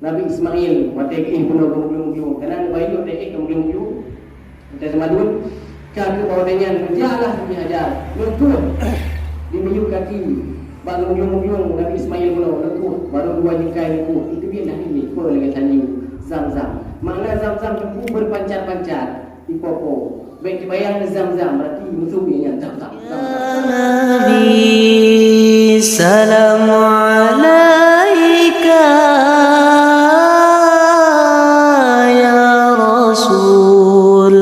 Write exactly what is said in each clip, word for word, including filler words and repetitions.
Nabi Ismail watèe geuéh bunoe geumeuglung-glung, kana bayeue watèe éh geumeuglung-glung. Watèe seumadun, ka keuh bak watèe nyan, "Jalah, Nabi Hajar, lôn kueh di miyueb kaki bak geumeuglung-glung Nabi Ismail bunoe, lôn kueh, barô dua jingkai lôn kueh." Itu biet lah ini, peue lagèe tanyoe Zam-Zam. Makna Zam-Zam teungku beupancar-pancar, ipo-po. Bèk teubayang Zam-Zam, berarti musuh nyan Zam-Zam. Nabi, salam alaika, ya Rasul,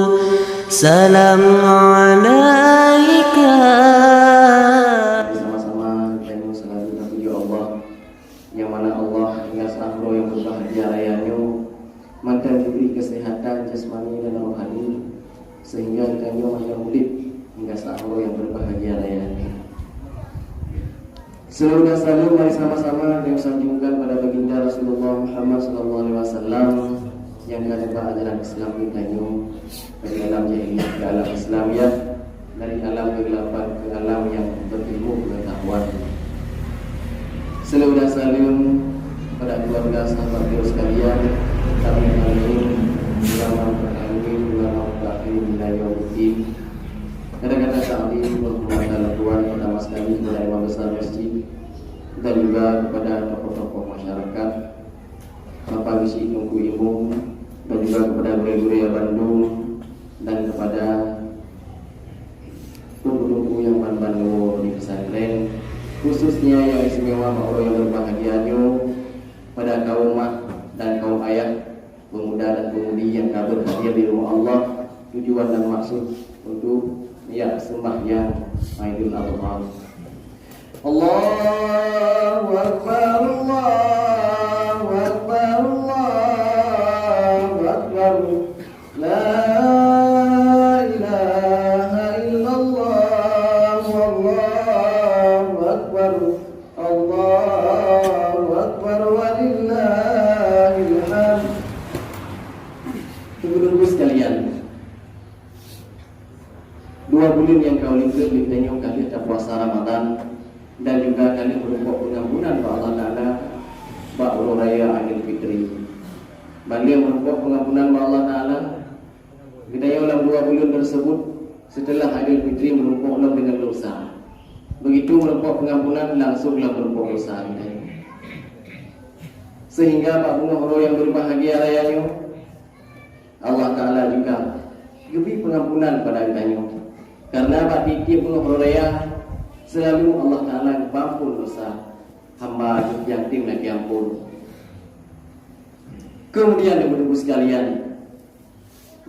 salam alaika. Sama-sama kita selalu terpuji Allah. Nyang mana Allah hingga saat uroe nyang beubahgia raya nyoe mantong geubri keuseuhatan jasmani dan rohani, sehingga geutanyoe mantong udép hingga saat uroe nyang beubahgia raya nyoe. Seulaweuet dan saleuem mari sama-sama geusanjungkan pada Baginda Rasulullah Muhammad sallallahu alaihi wasallam nyang ka neuba ajaran Islam keu geutanyoe dari alam jahiliyah ke alam Islam, ya. Dari alam kegelapan ke alam yang berilmu pengetahuan. Seulaweuet dan saleuem pada keluarga sahabat beliau sekalian, tabi'in tabi'in, ulama mutaqaddimin, ulama mutaakhirin ila yaumiddin. Kata-kata takzim, penghormatan tuan, pertama sekali kepada imam besar masjid dan juga kepada tokoh-tokoh masyarakat, Bapak Geuchik Teungku Imum, dan juga kepada gurèe-gurèe bandum dan kepada teungku-teungku nyang ban-ban di pesantren, khususnya yang istimewa bak uroe nyang berbahagia nyoe, pada kaum mak dan kaum ayah, pemuda dan pemudi nyang ka berhadir di rumah Allah, tujuan dan maksud untuk niat sembahyang Aidil Adha. Allahu Akbar, Allahu Akbar, Allahu Akbar. La ilaha illallah, Allahu Akbar, Allahu Akbar, walillahil hamd. Teungku-teungku sekalian, dua buleuen nyang ka likot lé tanyoe ka lheueh tapuasa Ramadan dan juga ka lheueh meurumpok pengampunan bak Allah Taala bak uroe raya Aidil Fitri. Ban lheueh meurumpok pengampunan bak Allah Taala, geutanyoe lam dua buleuen tersebut setelah Aidil Fitri meurumpok lom deungon dosa. Begitu meurumpok pengampunan, langsung lom meurumpok dosa geutanyoe. Sehingga bak beungoh uroe nyang berbahagia raya nyoe, Allah Taala juga geubri pengampunan pada geutanyoe. Karena bak tiep-tiep beungoh uroe raya, selalu Allah Taala geupeuampon dosa hamba nyang tem lakèe ampon. Kemudian, Ibu-ibu sekalian,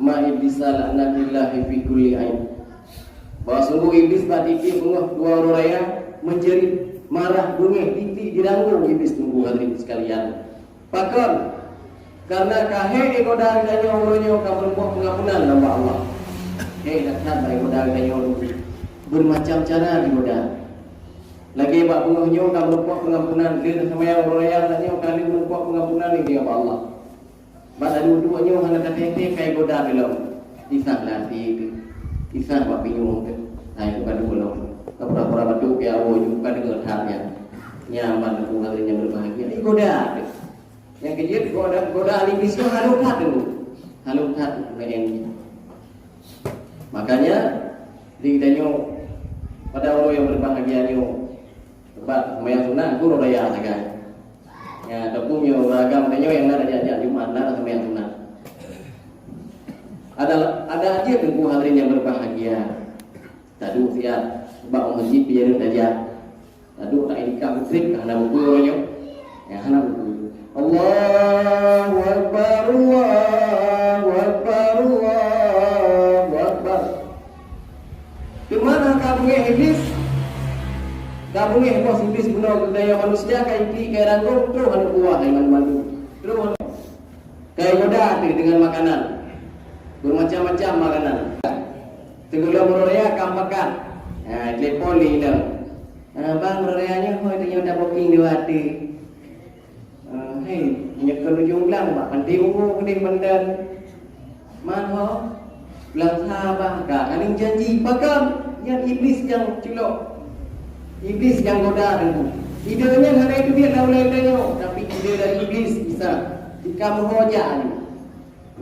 ma iblisa la'natullahi fi kulli ain. Bahwa sungguh Iblis bak tiep-tiep beungoh dua uroe raya menjerit, marah, beungéh, titik, diranggung Iblis, Teungku hadirin sekalian. Pakon? Karena ka hék igoda geutanyoe uroe nyoe ka meurumpok pengampunan nibak Allah. Hék that-that bak igoda geutanyoe, bermacam cara igoda. Lagèe bak beungoh nyoe ka meurumpok pengampunan, lheueh seumayang uroe raya nyoe ka lheueh meurumpok pengampunan lagèe bak Allah. Bak taduek-duek nyoe hana tatem-tem ka igoda lom. Kisah lam até teuh. Kisah bak pinyueng teuh. Hai, bukan dua lom. Ka pura-pura batuk keu awak nyoe, bukan deungon that nyan. Nyan ban Teungku hadirin nyang berbahagia. Igoda teuh. Nyang keujeuet goda, goda Iblis nyoe halong that teuh. Halong that teuh. Makanya, di geutanyoe pada uroe nyang berbahagia nyoe, sebab seumayang sunat, uroe raya sagai. Ya, ataupun nyoe ureueng agam tanyoe nyang na tajak-jak Jumat, na seumayang sunat. Ada, ada aja Teungku hadirin nyang berbahagia. Taduek siat, bak masjid pih tajak. Taduek tak inikah musyrik, hana buku nyoe. Ya, hana buku. Allahu Akbar, Allahu Akbar, Allahu Akbar. Teuma ka beungéh Iblis, ka beungéh bos Iblis bunoe keu gaya manusia ka ipi ka irangkong, troh aneuk buah hai bandu-bandu. Troh aneuk. Ka igoda teuh deungon makanan. Bermacam-macam makanan. Sigohlom uroe raya ka pakat. Ha, telepon lé inong. Ha, bang, uroe raya nyoe hôi tanyoe tabooking dua teuh. Ah, hei, nyoe keu ujong blang bak pantai umu keudeh Banten. Man ho? Blang saban ka saléng janji. Pakon? Nyan Iblis nyang culok. Iblis nyang goda Teungku. Ide nyan hana iteubiet lam ulèe tanyoe, tapi Dia dari iblis bisa. Jika meuho jak ni.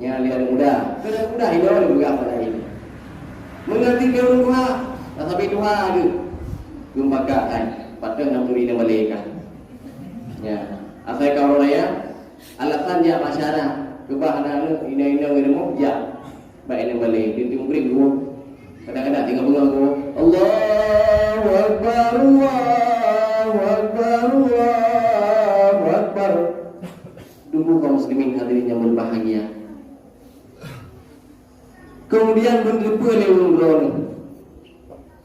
Nya lé aneuk muda. Keu aneuk muda hino lé peugah pada ini. Mengerti dia ureueng tuha, rasa bit tuha aja. Geumbaka hai. Patah nak beri nama leka. Ya. Asai kau raya, alasan jak masyarakat. Kebah anak-anak, ina-ina ngeremuh jak. Baik, ini balik. Dia tengok break dulu. Kadang-kadang tengok bengong dulu. Allahu Akbar, Allahu Akbar, Allahu Akbar. Tunggu kaum muslimin hadirin yang berbahagia. Kemudian, beuteupeue lé ureueng droeneuh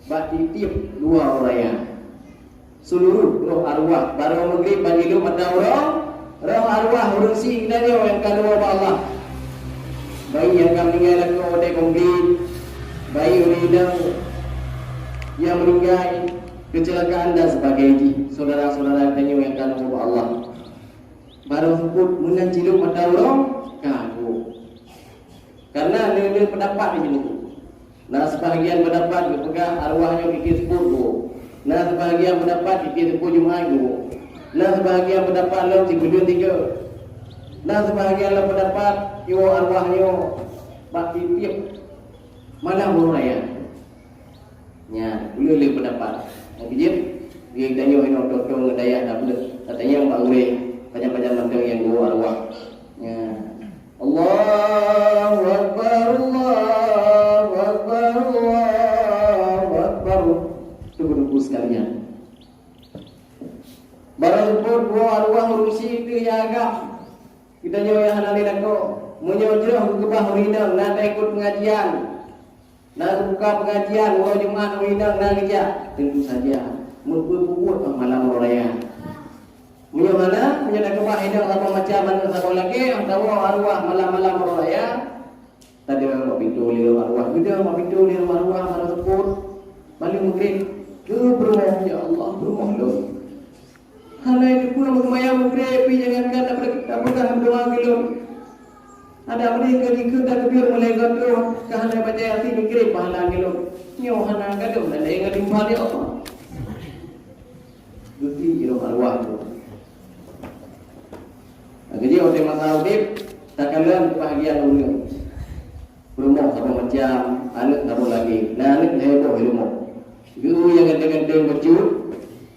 bak tiep-tiep dua uroe raya. Seluruh roh arwah, barô meugrib ban jilôp mata uroe, roh arwah ureueng syiek geutanyoe nyang ka neuwoe bak Allah. Bayi nyang ka meuninggai lakoe watèe meugrib, bayi ureueng inong nyang meuninggai kecelakaan dan sebagainya jih, syedara-syedara geutanyoe nyang ka neuwoe bak Allah. Barô seupôt meunan jilôp mata uroe, ka geuwoe. Karena le-le pendapat di sini. Na sebahagian pendapat geupeugah arwah nyoe pike seupôt geuwoe. Na sebahagian pendapat pike seupôt Jumat geuwoe. Na sebahagian pendapat lom sibuleuen tiga. Na sebahagian lom pendapat iwoe arwah nyoe bak tiep-tiep malam uroe raya. Nya, ulôn le pendapat. Nyang keujeuet, geutanyoe inoe tô-tô ngon dayah na beuleuh. Katanya bak ulèe, pajan-pajan mantong nyang geuwoe arwah. Nya. Allahu Akbar, Allahu Akbar, Allahu Akbar. Teungku-teungku sekalian. Barô seupôt geuwoe arwah ureueng syiek teuh nyang agam. Geutanyoe nyang hana lé lakoe, meunyoe jroh geukeubah ureueng inong na taikot pengajian, na geubuka pengajian uroe Jumat ureueng inong na geujak, tentu saja meupeubuet bak malam uroe raya. Meunyoe hana, meunyoe takeubah inong saboh macam, aneuk saboh lagèe, atawa arwah malam-malam uroe raya, tadong bak pintoe lé arwah, geudong bak pintoe lé arwah, barô seupôt, bak lheueh meugrib, keu peurumoh, "Ya Allah, peurumoh lôn." Hana teupeu meuseumayang meugrib pih, jangankan tapeugah meudoa keu lôn. Adak meudeh ka jikheun takbir mulai goe troh, ka hana baca Yasin meugrib pahala keu lôn. Nyoe hana gadôh tanda ingat timphan, ya Allah. Gusti jinoe arwah tu. Lagèe jih watèe masa udép, takalon keubahagiaan ureueng. Peurumoh saboh macam, aneuk saboh lagèe. Na aneuk lhèe boh di rumoh. Geu nyang ganteng-ganteng bacut,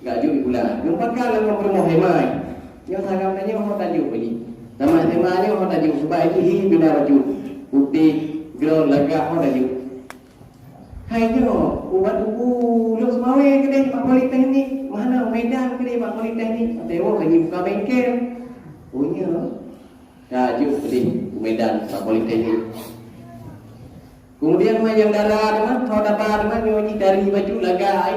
gak jok di bulan. Geupakat lam peurumoh hema. Nyoe sagam tanyoe ho tajok bagi. Tamat hema nyoe ho tajok, sabab jih hi bina bacut. Putéh, groen, lagak ho tajok. Hai nyoe, ubat ubu lôn seumawé keudeh bak politeknik. Mana Medan keudeh bak politeknik. Watèe woe ka jibuka bengkel. Oh, nyoe. Ka jeuet keudeh u Medan, bak politeknik. Kemudian, ma nyang dara teuma, ho taba teuma, nyoe jih dari bacut lagak ai.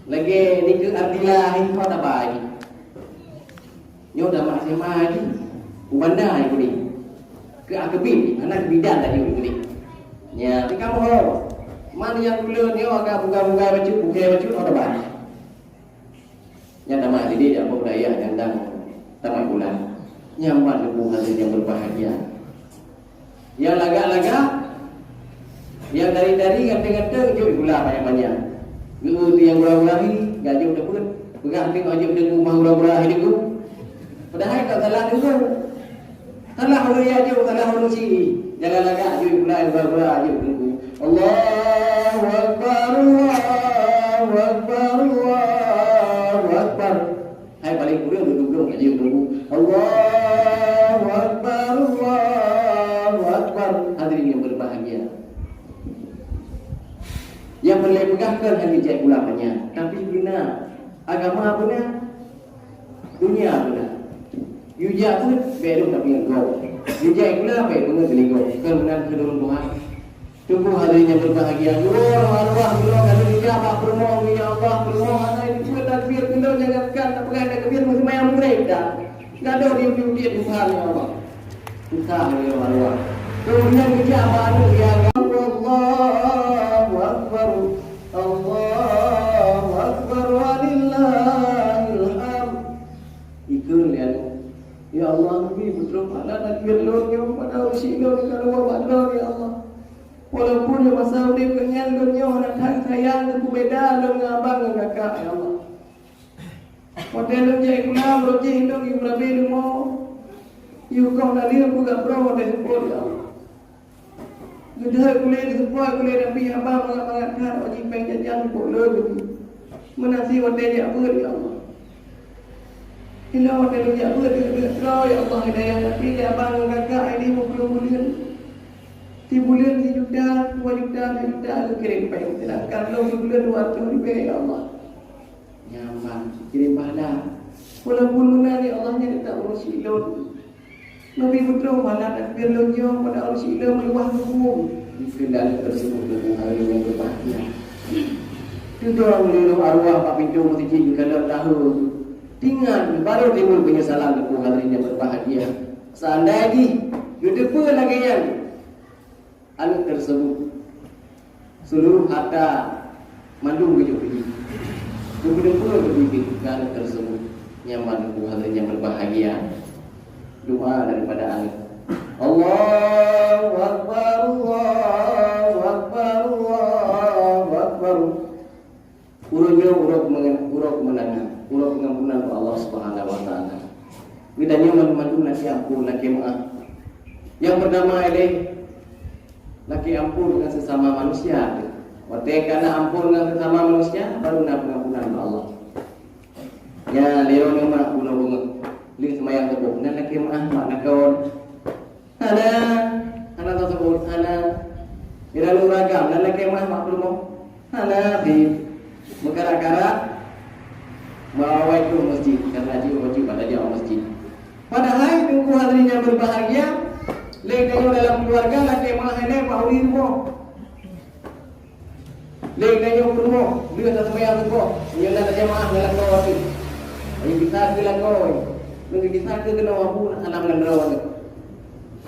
Lagèe nikeue Ardila ai, ho taba ai. Nyoe tamat S M A ai. U Banda ai keudeh. Keu akabin, hana keu bidan laju keudeh. Nya, tinggai moho. Man nyang buleuen nyoe agak buka-buka bacut, buka bacut, ho taba ai. Nyan tamat didik di Abu Dayah nyang dang tamat bulan. Nyan ban leubeh hadirin yang berbahagia. Yang lagak-lagak, yang dari-dari ganteng-ganteng jok gula banyak-banyak. Geu tu yang gura-gura hi, gak jok teupeu. Peugah tengok jok deungon rumah gura-gura hi deungon. Padahai tak salah deungon. Salah ureueng jak jok, salah ureueng syiek. Jangan lagak jok pula, gura-gura jok Teungku. Allahu Akbar, Allahu Akbar, Allahu Akbar. Hai paling kurang duduk dong jak jok Teungku. Allahu Akbar, Allahu Akbar. Hadirin yang berbahagia. Yang perlu peugahkan hanya jai ulama nya, tapi beuna agama beuna. Dunia beuna. Yue jak beuet, bèk lôn tapeungeut gob. Yue jak gula, bèk peungeut geuligong. Keu meunan keu lôn tuha. Teungku hadirin yang berbahagia, dua roh arwah geuloe ka lheueh jak bak peurumoh, ya Allah, peurumoh hana jipeuet takbir, keu lôn jangankan tapeugah takbir, meuseumayang meugreb dah. Gadôh di uteuk-uteuk Tuhan, ya Allah. Tuhan, ya Allah. Kemudian geujak bak aneuk, ya Allah, Allahu Akbar. Allahu Akbar walillahil hamd. Ikheun lé aneuk, "Ya Allah, neubi putroe, hana takbir lôn nyoe, padahai ureueng syiek lôn ka lôn woe bak droe, ya Allah. Walaupun di masa udép geuh nyan lôn nyoe hana that sayang, teupeu beda lôn ngon abang ngon kakak, ya Allah." Watèe lôn jak sikula, uroe jéh lôn geurabe leumo. Yue kong naleueng peugah droe watèe seupôt, ya Allah. Geudeuhôt kulét, geuseupoe kulét, tapi haba mangat-mangat that, oh jipéng jajan peuet lôn. Meunan cit watèe jak beuet, ya Allah. Ilôn watèe lôn jak beuet, geudeuhôt droe, ya Allah, hidayah, tapi lé abang ngon kakak ini meupeubuleuen. Sibuleuen sijuta, dua juta, tiga juta, geukirém péng. Seudangkan lôn sibuleuen dua ratus ribèe, ya Allah. Nyaman, kirém pahala. Walaupun meunan, ya Allah, nyan teutap ureueng syik lôn. Leubeh meutroh pahala takbir lôn nyoe pada ureueng syik lôn meuliwah huköm. Dikheun aneuk teuseubut lé Teungku hadirin nyang berbahagia. Teudong lé lôn arwah bak pintoe meuseujid geukalon tahu. Ingat, baru timbul penyesalan Teungku hadirin nyang berbahagia. Seandai jih geuteupeue lagèe nyan, aneuk teuseubut, seuluruh harta mandum geujok keu jih. Geupeuteupeu keu jih keu aneuk teuseubut. Nyan mandum hadirin nyang berbahagia. Doa daripada aneuk. Allahu Akbar, Allahu Akbar, Allahu Akbar. Uroe nyoe uroe keumeungan-, uroe keumeunangan, uroe peungampunan bak Allah Subhanahu wa Taala. Geutanyoe mandum-mandum lakèe ampôn, lakèe meu'ah. Nyang peurtama ilèe, lakèe ampôn ngon seusama manusia. Watèe ka na ampôn ngon seusama manusia, baru na peungampunan bak Allah. Nyan, lé uroe nyoe mak bunoe beungoh. Lheueh seumayang suboh, na lakèe meu'ah mak lakoe. Hana, hana taseubut, hana. Di dalam ragam, na lakèe meu'ah mak peurumoh. Hana, di meukarat-karat, meuawai keu masjid, karena jih wajib pada jam masjid. Padahai, Teungku hadirin nyang berbahagia, lé tanyoe dalam keluarga, lakèe meu'ah ilèe bak ureueng rumoh. Lé tanyoe peurumoh, lheueh taseumayang suboh, nyoe na tajamaah ngon lakoe teuh. Ayo gisa keu lakoe, nyoe gisa keu keunoe Abu, salam ngon droeneuh.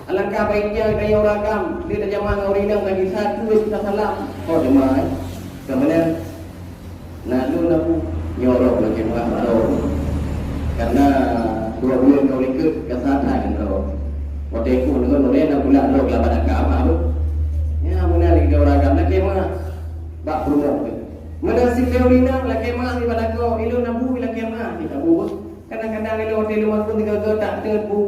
Alangkah baiknya tanyoe ragam, lheueh tajamaah ngon ureueng inong, tagisa keu tasalam. Oh, jemaah, eh. Ka meunan, na lôn Abu, nyoe rot lôn jemaah baroe. Karena dua buleuen ka likot, ka sahat hai ngon droe. Watèe ku deungon ureueng na pula droe keu laban agama, Abu. Nyan meunan lé ureueng agam, lakèe meu'ah. Bak peurumoh teuh. Meunan cit lé ureueng inong lakèe meu'ah nibak lakoe, ilôn Abu lakèe meu'ah nibak Abu. Kadang-kadang ilôn watèe lôn makot sigoe-goe tak teuet Bu.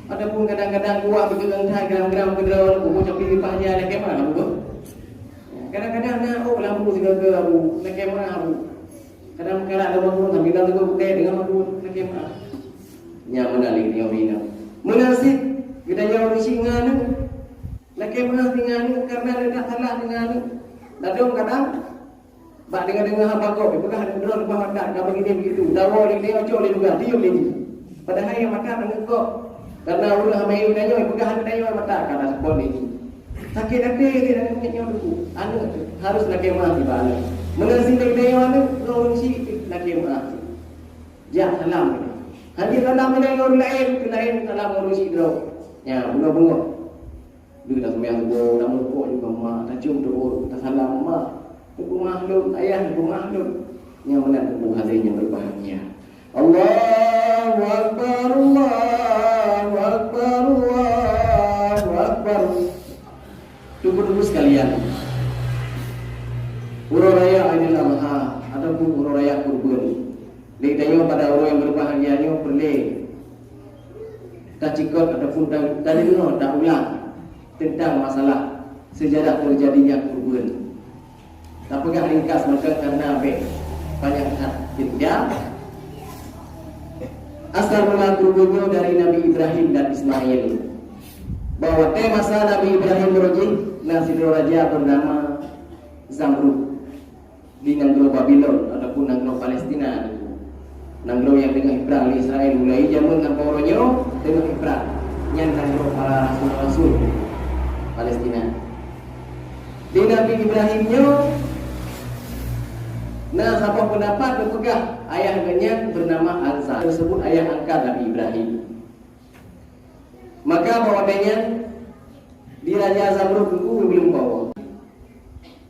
Ataupun kadang-kadang kuah beugeueng that gram-gram keudroe, Abu, tapi leupah jih lakèe meu'ah Abu. Kadang-kadang na ôk lam Abu sigoe-goe Abu, lakèe meu'ah Abu. Kadang meukarat lôn makot sambil na teugok gutèe deungon makot lakèe meu'ah. Nyan meunan lé geutanyoe ureueng inong. Meunan cit geutanyoe ureueng syik ngon aneuk. Lakèe meu'ah ngon aneuk, karena na that salah ngon aneuk. Ladôm kadang Bak deungoe-deungoe haba gob, jipeugah aneuk droe leupah mata, ka begini begitu. Dawa lé, lé ocok lé juga, tiup lé jih. Padahai nyang mata aneuk gob. Karena ureueng hana yue tanyoe, jipeugah aneuk tanyoe mata, ka taseupôt lé jih. Sakét até lé aneuk nyoe dulu. Aneuk harus lakèe meu'ah nibak aneuk. Meunan cit lé tanyoe aneuk, ngon ureueng syik lakèe meu'ah. Jak salam. Hana salam ngon ureueng laén, ureueng laén salam ngon ureueng syik droe. Nyan, beungoh-beungoh. Lheueh taseumayang suboh, tamuphom juga mak, tacium tu'uh, tasalam, "Mak, neupeumeu'ah lôn, Ayah, neupeumeu'ah lôn." Nyan meunan Teungku hadirin nyang berbahagia. Allahu Akbar, Allahu Akbar, Allahu Akbar. Teungku-teungku sekalian, uroe raya Aidil Adha ataupun uroe raya Kurban, lé tanyoe pada uroe nyang berbahagia nyoe peureulèe tacikot ataupun ta-, tadeungoe, taulang teuntang masalah seujarah teujadinya Kurban. Tapeugah ringkas mantong karena bèk panyang that ceurita. Asal mula Kurban nyoe dari Nabi Ibrahim dan Ismail. Bahwa watèe masa Nabi Ibrahim uroe jih na sidroe raja beunama Zamrud. Di nanggroe Babilon ataupun nanggroe Palestina tu. Nanggroe nyang teungoh iprang lé Israel mulai jameun sampoe uroe nyoe teungoh iprang. Nyan nanggroe para rasul-rasul Palestina. Di Nabi Ibrahim nyoe na saboh peundapat geupeugah ayah geuh nyan beunama Azar, teusebut ayah angkat Nabi Ibrahim. Maka bak watèe nyan, di Raja Zamrud Teungku geubri leumpah.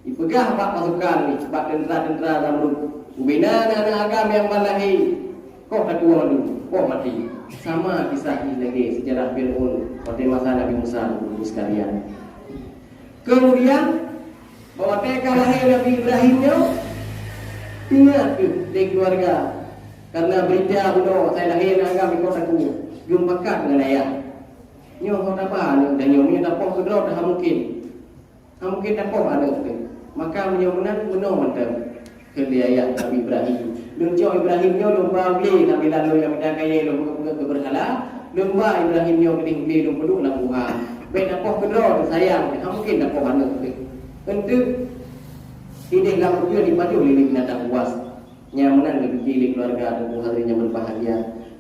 Ipeugah bak pasukan nyan, bak teuntra-teuntra Zamrud, "Ubena na-na agam nyang ban lahé, koh tatuwö mandum, koh maté." Sama kisah jih lagèe seujarah Fir'aun watèe masa Nabi Musa, Teungku sekalian. Keumudian, bak watèe ka lahé Nabi Ibrahim nyoe, ingat kheueh lé keuluwarga Karena berita bunoe asai lahé na agam iko saku, geumeupakat ngon ayah. Nyoe ho taba aneuk tanyoe, meunyoe tapoh keudroe teuh hana mungkin. Hana mungkin tapoh aneuk teuh. Maka meunyoe meunan, meunoe mantong kheun lé ayah Nabi Ibrahim. Lôn cok Ibrahim nyoe lôn ba u glé, na bilan lôn nyang mita kayèe lôn peugöt-peugöt keu beurhala, lôn ba Ibrahim nyoe keudéh u glé lôn peuduek lam guha. Bèk tapoh keudroe teuh sayang, hana mungkin tapoh aneuk teuh. Eunteuk idéh lam rot jih dipajoh lé binatang buas. Nyang meunan geupike lé keuluwarga Teungku hadirin nyang berbahagia.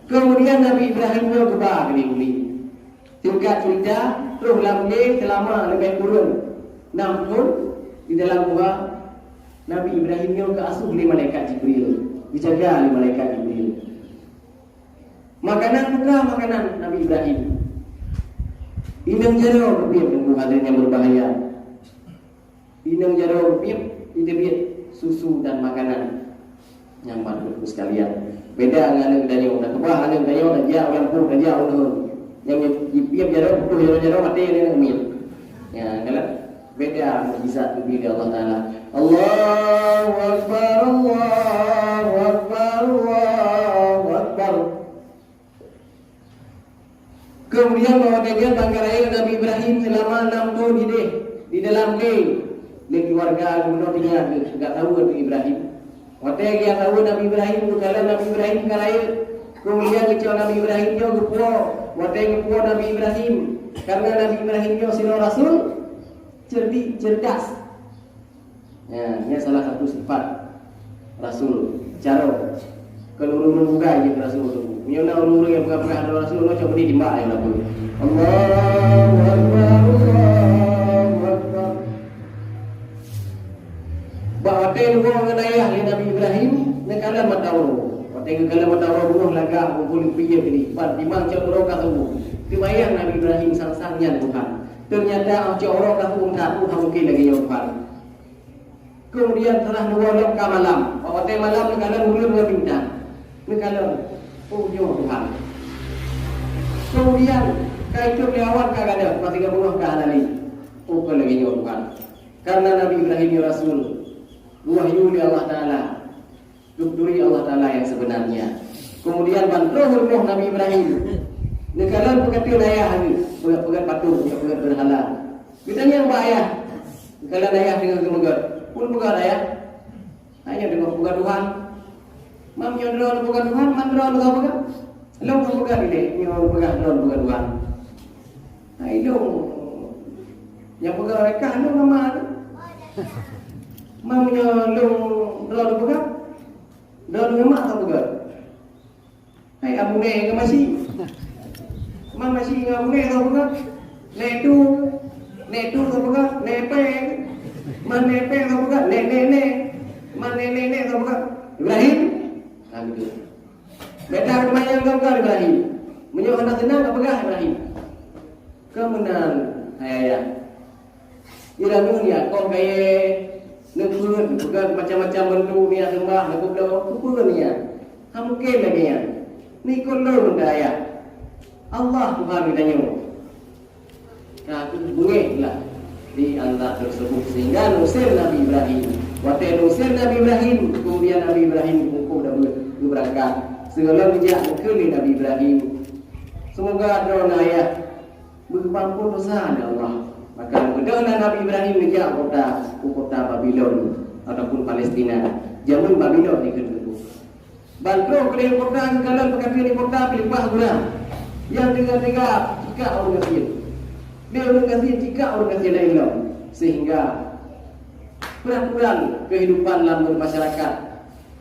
Keumudian Nabi Ibrahim nyoe geuba keudéh u glé. Singkat cerita, troh lam glé seulama leubeh kureueng nam thon di dalam guha. Nabi Ibrahim nyoe geuasuh lé malaikat Jibril, geujaga lé malaikat Jibril. Makanan buka makanan Nabi Ibrahim. Inong jaroe geubiet, Teungku hadirin nyang berbahagia. Inong jaroe geubiet, iteubiet susu dan makanan. Nyan ban Teungku sekalian. Beda ngon aneuk tanyoe. Takeubah aneuk tanyoe, tajak u lampôh, tajak u leuheun. Nyang jibiet jaroe, putôh jaroe-jaroe, maté aneuk miet. Ya, kalon. Beda mukjizat geubi lé Allah Taala. Allahu Akbar, Allahu Akbar, Allahu Akbar. Keumudian bak watèe nyan ban geurayeuk Nabi Ibrahim seulama nam thon idéh di dalam glé. Lé keuluwarga geutanyoe tinggai geuh, geujak saweue Nabi Ibrahim. Watèe geujak saweue Nabi Ibrahim, geukalon Nabi Ibrahim ka rayeuk. Keumudian geucok Nabi Ibrahim nyoe geupuwoe. Watèe geupuwoe Nabi Ibrahim, karena Nabi Ibrahim nyoe sidroe rasul, cerdik, cerdas. Ya, nyan salah satu sifat rasul. Cara keu ureueng-ureueng bukai jeuet rasul tu. Meunyoe na ureueng-ureueng nyang peugah-peugah droe rasul, nyoe cok beudé timbak ayah labu. Allahu Akbar, Allahu Akbar. Bak watèe neuwoe ngon ayah lé Nabi Ibrahim, neukalon mata uroe. Watèe geukalon mata uroe, beungoh lagak, bungkôh leupie keudéh, ban timang cok uroe ka suboh. Teubayang Nabi Ibrahim sang-sang nyan Tuhan. Teunyata cok uroe ka suboh that, hana mungken lagèe nyoe Tuhan. Keumudian seuteulah neuwoe lom ka malam. Bak watèe malam neukalon buleuen ngon bintang. Neukalon, oh, nyoe Tuhan. Keumudian ka itôb lé awan ka gadôh, bak sigoe beungoh ka hana lé. Oh, kon lagèe nyoe Tuhan. Karena Nabi Ibrahim nyoe rasul, geuwahyu lé Allah Taala. Geuturi Allah Taala nyang seubeunarnya. Keumudian ban troh rumoh Nabi Ibrahim, neukalon peukateuen ayah geuh, peugöt-peugöt patong, peugöt-peugöt beurhala. Geutanyong bak ayah, neukalon ayah teungoh geumeugöt. Peue neupeugöt ayah? Hai nyoe teungoh peugöt Tuhan. Mam nyoe droeneuh peugöt Tuhan, man droeneuh ka peugöt. Lôn ka peugöt ilèe, nyoe peugah droeneuh peugöt Tuhan. Hai lôn, nyang peugöt reka lôn mama tu. Mam nyoe lôn droeneuh peugöt. Droeneuh mak ka peugöt. Hai Abu Nèh ngon Masyik. Man Masyik ngon Abu Nèh ka peugöt. Nèh Tu. Nèh Tu ka peugöt. Nèh Pèng. Man Nèh Pèng ka peugöt. Nèh, nèh, nèh. Man nèh, nèh, nèh ka peugöt. Ibrahim. Nah, gitu. Beda keumayang gam-gam Ibrahim. Meunyoe hana seunang ka peugah Ibrahim. Keumeunan, hai ayah. Ira nyoe nia, kong kayèe, neupeuet, neupeugah macam-macam bentuk nia seumbah, neupeuet, neupeuet nia. Hana mungken lagèe nyan. Neukot lôn keu ayah. Allah Tuhan geutanyoe. Ka beungéh lah di antara tersebut, sehingga neuusèe Nabi Ibrahim. Watèe neuusèe Nabi Ibrahim, keumudian Nabi Ibrahim geukumpôi dan geubeurangkat. Sigohlom geujak neukheun lé Nabi Ibrahim, "Seumoga droeneuh ayah beugeupeuampôn dosa lé Allah." Maka meudoh na Nabi Ibrahim geujak u kota, u kota Babilon ataupun Palestina. Jameun Babilon dikheun teungku. Ban troh keudéh kota geukalon peukateuen di kota pih leupah guna. Nyang teuga-teuga cikak ureueng gasien. Lé ureueng gasien cikak ureueng gasien laén lom. Sehingga peraturan kehidupan lam masyarakat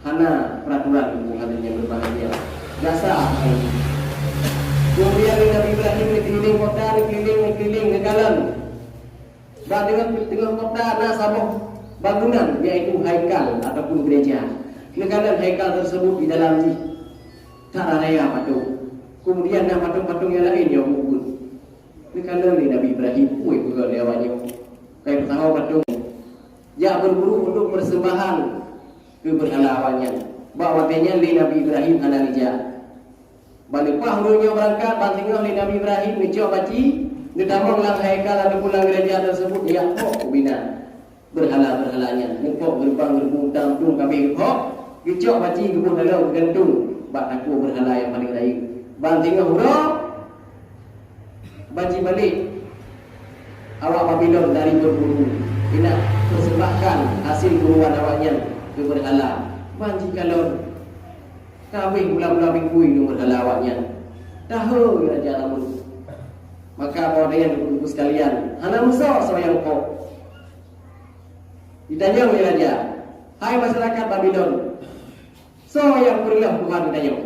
hana peraturan, Teungku hadirin nyang berbahagia. Dasar. Kemudian Nabi Ibrahim dikeliling kota, dikeliling, dikeliling, geukalon. Bak teungoh, teungoh kota na saboh bangunan, yaitu haikal ataupun gereja. Neukalon haikal tersebut di dalam jih that na raya patong. Kemudian na patong-patong nyang laén nyang mubuet. Neukalon lé Nabi Ibrahim, peue peugah lé awak nyoe. Kai peusaho patong. Jak berburu untuk persembahan keu beurhala awak nyan. Bak watèe nyan lé Nabi Ibrahim hana geujak. Ban leupah ureueng nyoe beurangkat, ban singoh lé Nabi Ibrahim neucok baci, neutamong lam haikal ataupun lam gereja tersebut, jak phok ubina beurhala-beurhala nyan. Neuphok geureubang, geureubung, tang, tueng, kabeh geuphok, geucok baci geuboh dalam geugantung. bak takue beurhala nyang paleng rayeuk. Ban singoh uroe, ban jibalek awak Babilon dari beuburu, ingat peuseubahkan hasil buruan awaknyan keu beurhala. Ban jikalon, ka abéh bulan-bulan minggu inong beurhala awaknyan. Tahe Raja Namrud. Maka bak watée nyan, Teungku-teungku sekalian, hana meusoe soe nyang kok. Jitanyong lé raja, "Hai masyarakat Babilon, soe nyang peureuloh Tuhan geutanyoe?"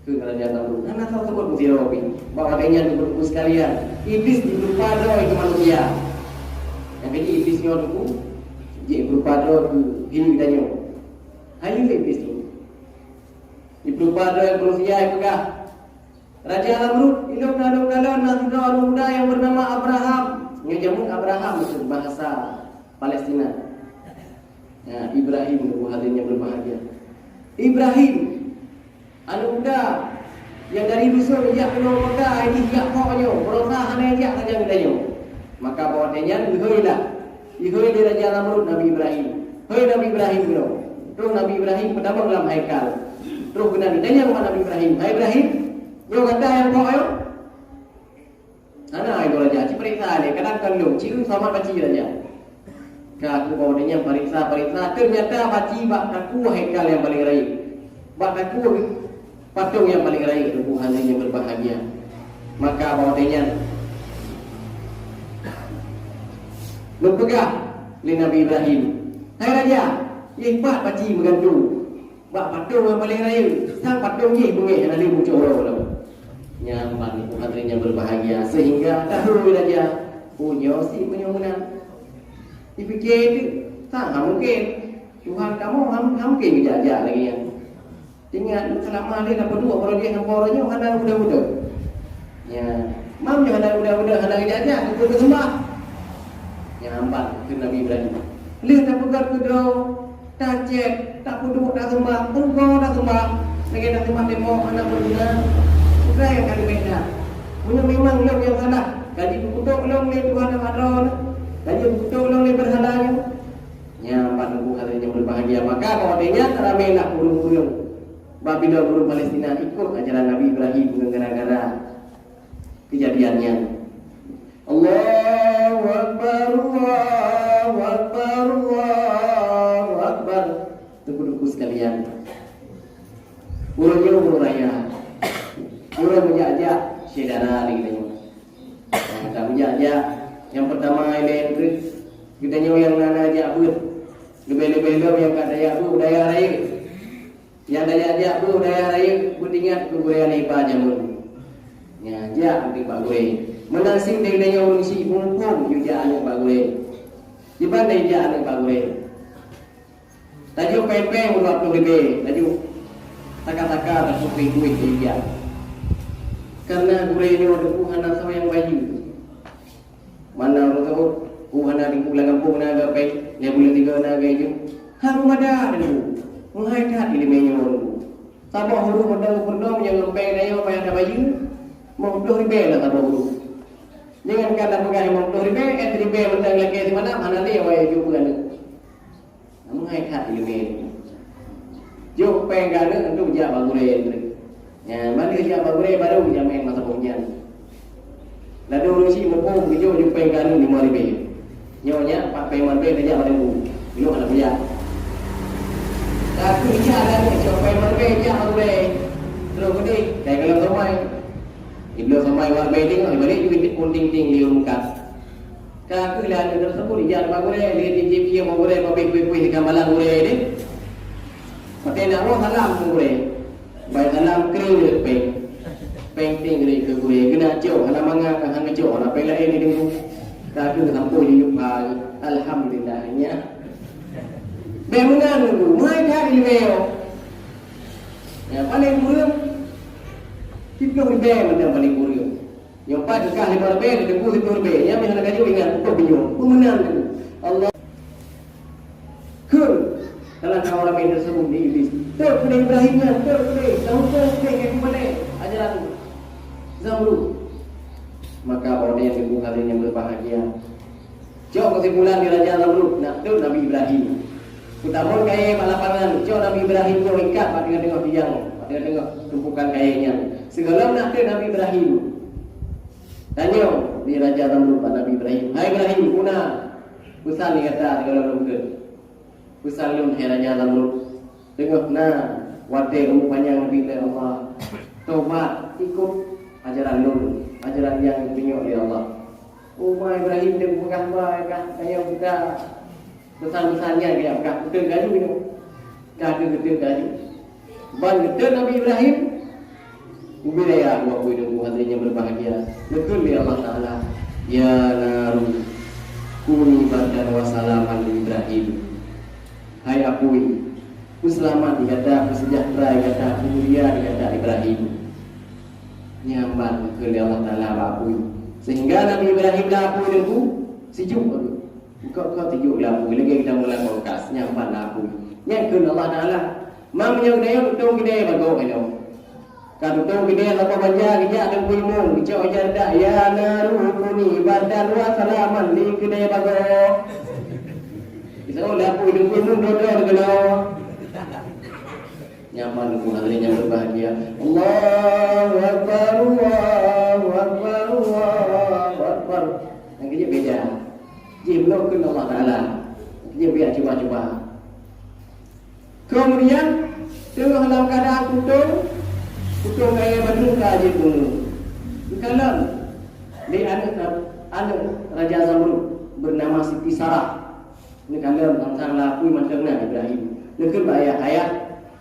Kheun Raja Namrud, "Hana soe seubut meusidroe pih." Bak watée nyan, Teungku-teungku sekalian, Iblih jibeurupa droe keu manusia. Nyang keuji Iblih nyoe, Teungku, jibeurupa droe keu hi geutanyoe. Hai Iblih nyoe. Jibeurupa droe keu manusia, jipeugah, "Raja Namrud, ilôn na lôn kalon na sidroe aneuëk muda nyang beunama Abraham." Nyoe jameun Abraham, itu bahasa Palestina. Ya, Ibrahim, Teungku hadirin yang berbahagia. Ibrahim, aneuëk muda nyang dari dusun jak keunoe kota, jih jak kok nyoe, beurasa hana jak sajan geutanyoe. Maka bak watée nyan, geuhôi lah. Ihôi lé Raja Namrud Nabi Ibrahim. "Hôi Nabi Ibrahim," kheun. Troh Nabi Ibrahim peutamong lam haikal. Troh geunan geutanyong bak Nabi Ibrahim, "Hai Ibrahim, nyoe gata nyang kok nyoe?" "Hana, hai Raja, ci pareksa lé, kadang kon lôn, ci keuh selamat baci Raja." Ka keuh bak watée nyan pareksa-pareksa, teunyata baci bak takue haikal nyang paleng rayeuk. Bak takue patong nyang paleng rayeuk, Teungku hadirin yang berbahagia. Maka bak watée nyan geupeugah lé Nabi Ibrahim, "Hai Raja, yeh pat baci meugantung bak patong nyang paleng rayeuk, sang patong jih beungéh hana lé muncôh uroe lom." Nyan ban, Teungku hadirin yang berbahagia, sehingga tahu raja, "Oh, nyoe sit meunyoe meunan." Dipike teuk, sang hana mungken. Tuhan kamoe hana, hana mungken geujak-jak lagée nyan. Ingat, seulama lé na peuduek uroe jih ngon uroe nyoe hana muda-muda. Ya, mam nyoe hana muda-muda, hana geujak-jak, keupeue geuseumbah? Ya, amban keu Nabi Ibrahim. Lheueh tapeugét keudroe, tacét, tapeuduek, taseumbah, teugoe taseumbah. Lagée taseumbah tembok hana meuguna. Bukai nyang ka leubeh that. Meunyoe memang lôn nyang salah, ka jipeukutok lôn lé tuha nanggroe nyoe, ka jipeukutok lôn lé beurhala nyoe. Nyan, Bapak Ibu hadirin yang berbahagia, maka bak watée nyan ramé lah ureuëng-ureuëng Babilon, ureuëng Palestina ikot ajaran Nabi Ibrahim ngon gara-gara keujadian nyan. Allahu Akbar, Allahu Akbar, Allahu Akbar. Teungku-teungku sekalian, ureuëng nyoe ureuëng raya, ureuëng meujak-jak syedara lé geutanyoe. Nah, ka meujak-jak, nyang peurtama ilée treuk, geutanyoe nyang na, na jak beuet, leubeh-leubeh lom nyang ka tajak beuet u dayah rayeuk. Nyang tajak-jak beuet u dayah rayeuk, beuingat keu gurée aneuk iba jameun. Nya, jak aneuëk bak gurée. Meunan cit lé geutanyoe ureuëng syiek muphom, yue jak aneuëk bak gurée. Kiban tajak aneuëk bak gurée. Tajok péng-péng uroe ploh ribée, tajok saka-saka, tajok kueh-kueh tajak. Kareuna gurée nyoe teungku hana soe nyang bayeue. Mana ureuëng saboh, "Ku hana teungku, lam gampông na geuh péng, lam buleuen tiga na geuh ijo." Hana mada teungku. Meuhai that iéleumé nyoe teungku. Saboh hurof mantong geupeureunoe nyang ngon péng tanyoe payah tabayeue, limong ploh ribée lah saboh hurof. Jangankan tapeugah limong ploh ribée, eh, ribée mantong lakée simalam hana lé awai jok beuaneuëk. Meuhai that iéleumé. Jok péng keu aneuëk, untuk jak bak gurée. Nyan, ban lheueh jak bak gurée, baru jamén masa boh nyan. Ladôm ureuëng syiek muphom, geujok jok péng keu aneuëk limong ribée. Nyoe nyan, pat péng limong ribée tajak bak teungku. Geulok hana kujak. Tapi jak aneuëk jok péng limong ribée jak bak gurée. Terus keudeh, kai golom somai. Ibloe somai limong ribée teungoh, ibalek jeuet pun ting-ting di ureuëng mukat. Ka kheueh lé aneuëk teuseubut ijak bak gurée, lé jijép ié bak gurée, babeh kueh-kueh ikan balang gurée deh. Watée na woe salam keu gurée. Bai salam kring lé péng. Péng ting lé keu gurée. Geunak cok, hana mangat, hana cok, hana péng laén di deungoe. Ka kheueh sampoe jiyueb hai. Alhamdulillah, nya. Bék meunan, Bu. Mai that iéleumé nyoe. Ya, paléng kureueng. Siplôh ribée mantong paléng kureueng. Nyoe pat keu kah limong ribée, teungku siplôh ribée. Nyan meuhana lagée nyoe ingat, peuet binyoe. Peue meunan tu? Allah. Kheun dalam kawan ramé tersebut di Iblis. Teuh keudeh Ibrahim nyan, teuh keudeh. Dah huköm keudeh, kaki balik. Ajaran Zamrud. Maka orang yang teungku hadirin yang berbahagia. Cok keusimpulan di Raja Zamrud, nak deuek Nabi Ibrahim. Peutamong kayée bak lapangan, cok Nabi Ibrahim nyoe ikat bak teungoh-teungoh tiang. Di teungoh tumpukan kayèe nyan, sigohlom na kheun Nabi Ibrahim. Tanyoe di Raja Zamrud bak Nabi Ibrahim, "Hai Ibrahim, peue na peusan di gata sigohlom lôn kheun?" Peusan lôn, hai Raja Zamrud, teungoh na watèe umu panyang neubri lé Allah, tobat, ikot ajaran lôn, ajaran nyang geutunyok lé Allah. Umu Ibrahim teupeugah ba kah, tanyoe geutanyoe peusan-peusan nyan geujak peugah, geuteuk laju nyoe. Ka geuteuk laju. Ban geuteuk Nabi Ibrahim, ubé raya dua puluh ribu hadirin yang berbahagia. Geukheun lé Allah Taala, "Ya naru, kuni bardan wa salaman li Ibrahim." Hai apui, peuseulamat di gata, peusejahtera di gata, peumulia di gata Ibrahim. Nyan ban geukheun lé Allah Taala bak apui. Sehingga Nabi Ibrahim lam apui teungku, sijuek. Engkau-engkau sijuek lam apui, lagèe geutanyoe lam kulkas, nyan ban lam apui. Nyan kheun Allah Taala. Meunyoe geutanyoe tutong keudè bagoe nyoe. Ka tutong keudè saboh banja geujak lam apui mong, geucok ija dak, "Ya naru kuni bardan wa salaman li keudè bagoe." Bisa oh lam apui teungku mong dua-dua keunoe. Nyan ban teungku hadirin yang berbahagia. Allahu Akbar, Allahu Akbar, Allahu Akbar. Nyang keu jih beda. Jih bloe kheun Allah Taala. Nyang keu jih beda cuba-cuba. Kemudian, teungoh lam keuadaan tutong, tutong kayèe bandum ka jeuet bunoe. Geukalon lé aneuk, aneuk Raja Zamrud bernama Siti Sarah. Neukalon teuntang lapui mantong na Ibrahim. Neukheun bak ayah, "Ayah,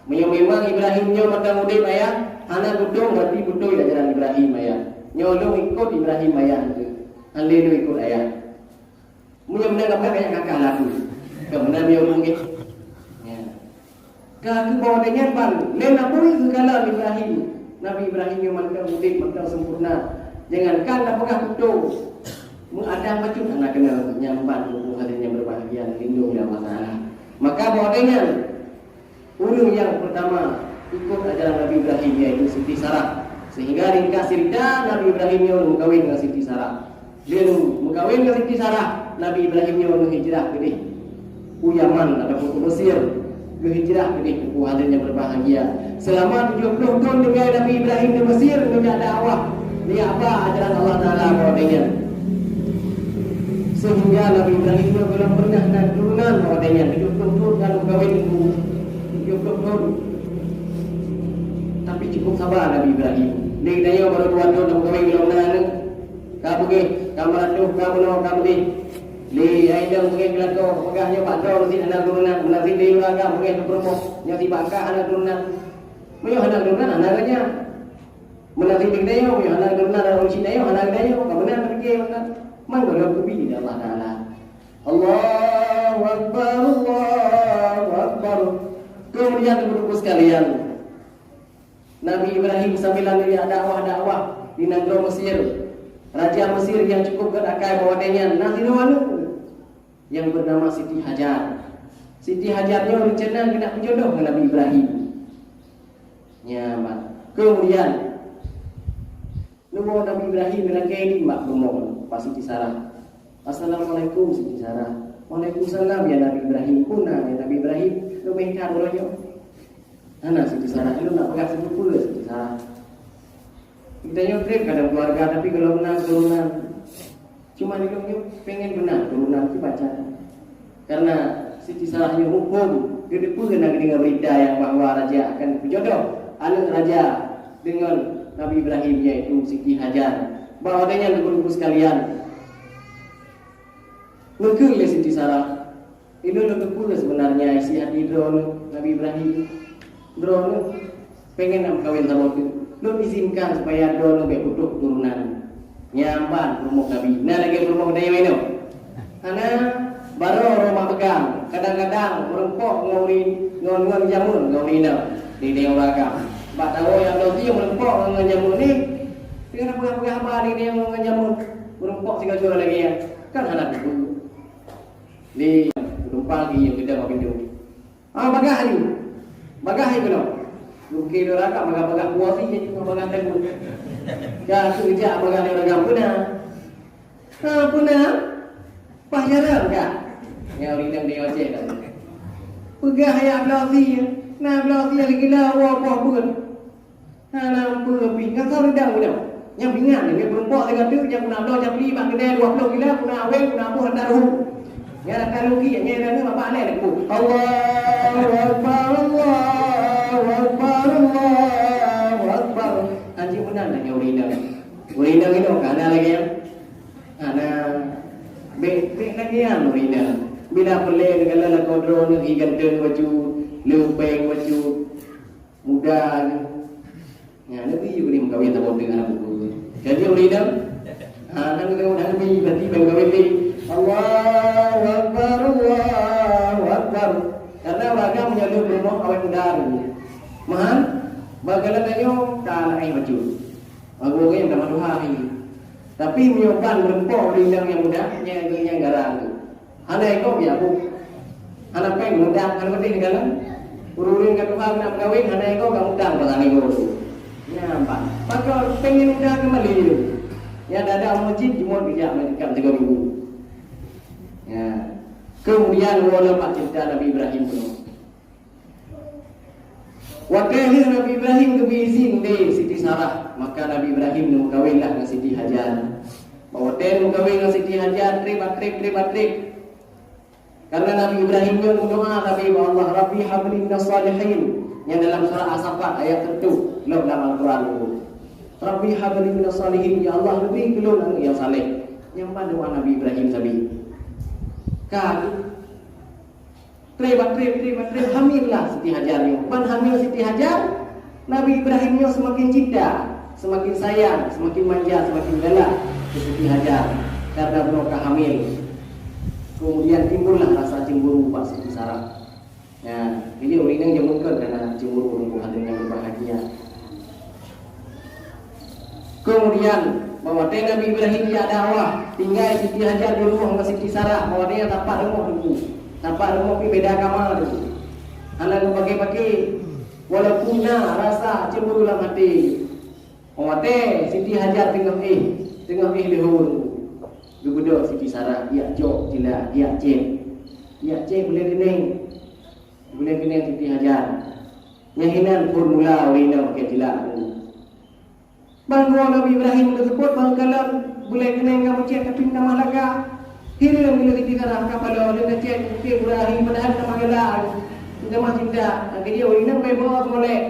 meunyoe memang Ibrahim nyoe mantong udeb, Ayah, hana tutong, berarti beutôi ajaran Ibrahim, Ayah. Nyoe lôn ikot Ibrahim, Ayah, teuh. Hana lé lôn ikot Ayah." Meunyoe meunan gobnyan, Ayah, kakak lapui. Ka meunan meunyoe ureueng gét. Ya. Ka geuboh watèe nyan ban, lé Nabi geukalon Ibrahim. Nabi Ibrahim nyoe mantong udeb, mantong sempurna. Jangankan tapeugah tutong, meuadang bacut hana keunong. Nyan ban teungku hadirin yang berbahagia, dilindungi oleh Allah Taala. Maka bak watèe nyan, ureueng nyang peurtama ikot ajaran Nabi Ibrahim, yaitu Siti Sarah. Sehingga ringkas cerita, Nabi Ibrahim nyoe meukawen ngon Siti Sarah. Lheueh meukawen ngon Siti Sarah, Nabi Ibrahim nyoe meuhijrah keudeh u Yaman ataupun u Mesir. Geuhijrah keudeh, teungku hadirin yang berbahagia. Selama tujuh puluh thon tinggai Nabi Ibrahim di Mesir, geujak dakwah, geujak ba ajaran Allah Taala bak watèe nyan. Sehingga Nabi Ibrahim nyoe gohlom pernah na keturunan bak watèe nyan. Tujuh puluh thon ka lheueh meukawen, tujuh puluh thon. Tapi cukup saba Nabi Ibrahim. Lé geutanyoe barô dua thon na meukawen gohlom na aneuk. Ka beugèh, ka meuratoh, ka meunoe, ka meudeh. Lé ai dong beungèh geulakoe, peugah nyoe bak droe cit hana turonan, meunan cit lé ureueng agam beungèh teupeureumoh, nyoe cit bak kah hana turonan. Meunyoe hana turonan, hana geutanyoe. Meunan cit lé geutanyoe, meunyoe hana turonan, ureueng cit tanyoe, hana geutanyoe. Ka meunan tapike meunan. Man gohlom teubi lé Allah Taala. Allahu Akbar, Allahu Akbar. Keumuliaan teungku-teungku sekalian, Nabi Ibrahim sambilan geujak dakwah-dakwah di nanggroe Mesir. Raja Mesir nyang cukup gét akai bak watèe nyan na sidroe aneuk nyang beunama Siti Hajar. Siti Hajar nyoe reuncana geunak peujodoh ngon Nabi Ibrahim. Nyan ban. Keumuliaan, neuwoe Nabi Ibrahim lakèe lé bak rumoh bak Siti Sarah. "Assalamualaikum, Siti Sarah." "Waalaikumsalam, ya Nabi Ibrahim." "Peue na, ya Nabi Ibrahim? Leubeh that uroe nyoe." "Hana, Siti Sarah, lôn nak peugah sipeue-peue, Siti Sarah. Geutanyoe trép kadang keuluwarga, tapi gohlom na keuturonan. Cuma lôn nyoe pengen beu na keuturonan keu baca." Karena Siti Sarah nyoe muphom, geuteupeue na geudeungoe beurita nyang bahwa raja akan peujodoh aneuk raja deungon Nabi Ibrahim, yaitu Siti Hajar. Bak watèe nyan, teungku-teungku sekalian, neukheun lé Siti Sarah, "Ulôn neuteupeue seubeunarnya isi hati droeneuh, Nabi Ibrahim. Droeneuh pengen na meukawen saboh teuk. Lôn izinkan supaya droeneuh bèk putôh keuturonan." Nyan ban peurumoh Nabi. Na lagèe peurumoh geutanyoe nyoe? Hana, barô rhoma peugah. Kadang-kadang meurumpok ngon ureueng, ngon, ngon jameun ngon ureueng inong di, di ureueng agam. Bak tawoe nyang bloe sie meurumpok ngon, ngon jameun nyoe. Teungoh peugah-peugah haba di, di ngon, ngon jameun. Meurumpok sigoe-goe lagèe nyan. Kan hana teupeu. Lé tumpang lé nyang keudong bak pintoe. "Ah, bagah lé. Bagah lé keunoe." Lukée dua ragam, bagah-bagah puwoe sie, bagah teumbon. Ka geujak bagah lé ragam, "Peue na?" "Ha, peue na? Paih jareung ka?" Nyang ureueng inong di Aceh ka. "Peugah ya bloe sie. Na bloe sie geugila woe poh beuet." Hana peue pih, ngon soe reudang guna. Nyang pingan, nyang peurumpok sigoe teuk, nyang guna bloe capli bak keudè dua ploh kilo, guna aweng, guna boh hantar ruhueng. Nyang rata rugi, nyang rata babah lé laku. Allahu Akbar, Allahu Akbar, Allahu Akbar. Hanjeuet meunan tanyoe ureueng inong. Ureueng inong inoe ka hana lagèe nyan. Hana. Bèk, bèk lagèe nyan ureueng inong. Bila peureulèe neukalon lakoe droeneuh, i ganteng bacut, leueng péng bacut, muda nyoe. Ya, Nabi juga ni mengkawin sama dengan anak buku. Jadi, ureueng inong, ha, nang kau dah Nabi, berarti ban kawin ni. Allahu Akbar, Allahu Akbar. Karena ureueng agam meunyoe lheueh peurumoh awet muda ni. Mahan, bagaimana tanyoe, ka aneuk bacut. Lagu ureueng nyang tamah tuha ni. Tapi meunyoe ban meureumpok ureueng inong nyang muda, nyang, nyang garang tu. Hana ego biabu. Hana péng mudang, hana peudeh dalam. Ureueng ka tuha nak meukawen, hana ego ka mudang pasang ego tu. Nyan, Pak. Maka péng nyang muda keumbali tu. Nyang ada meucit jumôt bijak meunyoe tikam tiga ribu. Ya. Kemudian, woe lom bak cerita Nabi Ibrahim tu. Watèe lheueh Nabi Ibrahim geubri izin lé Siti Sarah, maka Nabi Ibrahim neumeukawenlah ngon Siti Hajar. Bak watèe neumeukawen ngon Siti Hajar, trép bak trép, trép bak trép. Karena Nabi Ibrahim nyoe meudoa sabe bak Allah, "Rabbi habli minas salihin." Nyang dalam surah As-Saffat ayat sireutoh lom dalam Al-Quran tu. "Rabbi habli minas salihin." Ya Allah, neubri keu lôn aneuk nyang saleh. Nyang ban doa Nabi Ibrahim sabe. Ka Trép bak trép, trép bak trép, hamil lah Siti Hajar nyoe. Ban hamil Siti Hajar, Nabi Ibrahim nyoe seumaken cinta, seumaken sayang, seumaken manja, seumaken galak keu Siti Hajar karena bunoe ka hamil. Kemudian timbullah rasa cemburu bak Siti Sarah. Nah, jadi ureueng inong jameun kon kana cemburu, ureueng haleue nyang berbahagia. Kemudian, bak watèe Nabi Ibrahim jak dakwah, tinggai Siti Hajar di rumoh ngon Siti Sarah, bak watèe nyan tapak rumoh teungku. Tapak rumoh pih beda kama teungku. Hana geupaké-paké, walaupun na rasa cemburu lam até. Bak watèe Siti Hajar teungoh éh, teungoh éh leuhô teungku. Geubeudôh Siti Sarah, jak cok cila, jak cèt. Jak cèt bulèe keunèng. Bulèe keunèng Siti Hajar. Nyang hinan phôn mula ureueng inong pakai cila. Ban goe Nabi Ibrahim teuseupôt ban kalon bulèe keunèng ka meucèt tapi tamah lagak. Hireuen lé Siti Sarah ka paloe lé ka cèt, "Oke, Ibrahim, padahai tamah galak, tamah cinta." Akhé jih ureueng inong bèk beuo seumolek.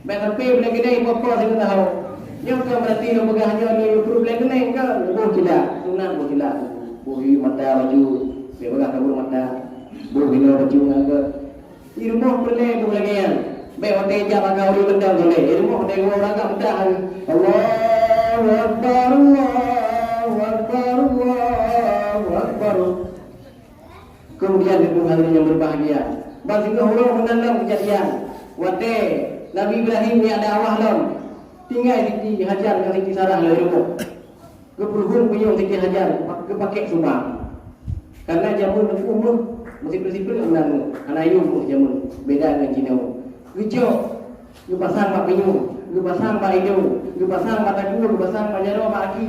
Bèk sampai bulèe keunèng ipo-po sineuk tahu. Nyoe kan berarti lôn peugah nyoe lôn yue pruet bulèe keunèng kan? Boh cila, sunat boh cila. Boh yue mata baju, bèk peugah kabur mata. Boh hinoe baju ngon gèt. Di rumoh peureulèe boh lagèe nyan. Bèk watèe jak bak ureueng mantong soleh. Di rumoh watèe ureueng agam meudah. Allahu Akbar, Allahu Akbar, Allahu Akbar. Kemudian, teungku hadirin yang berbahagia, ban singoh uroe meunan lom keujadian. Watèe Nabi Ibrahim jak dakwah lom, tinggai Siti Hajar ngon Siti Sarah lam rumoh. Geupeuruhueng punyueng Siti Hajar, geupakék subang. Karena jameun teungku méuh, meusipréh-sipréh meunan méuh, hana yum méuh jameun, beda ngon jinoe. Geucok, geupasang bak pinyueng, geupasang bak idông, geupasang bak takue, geupasang bak jaroe, bak aki.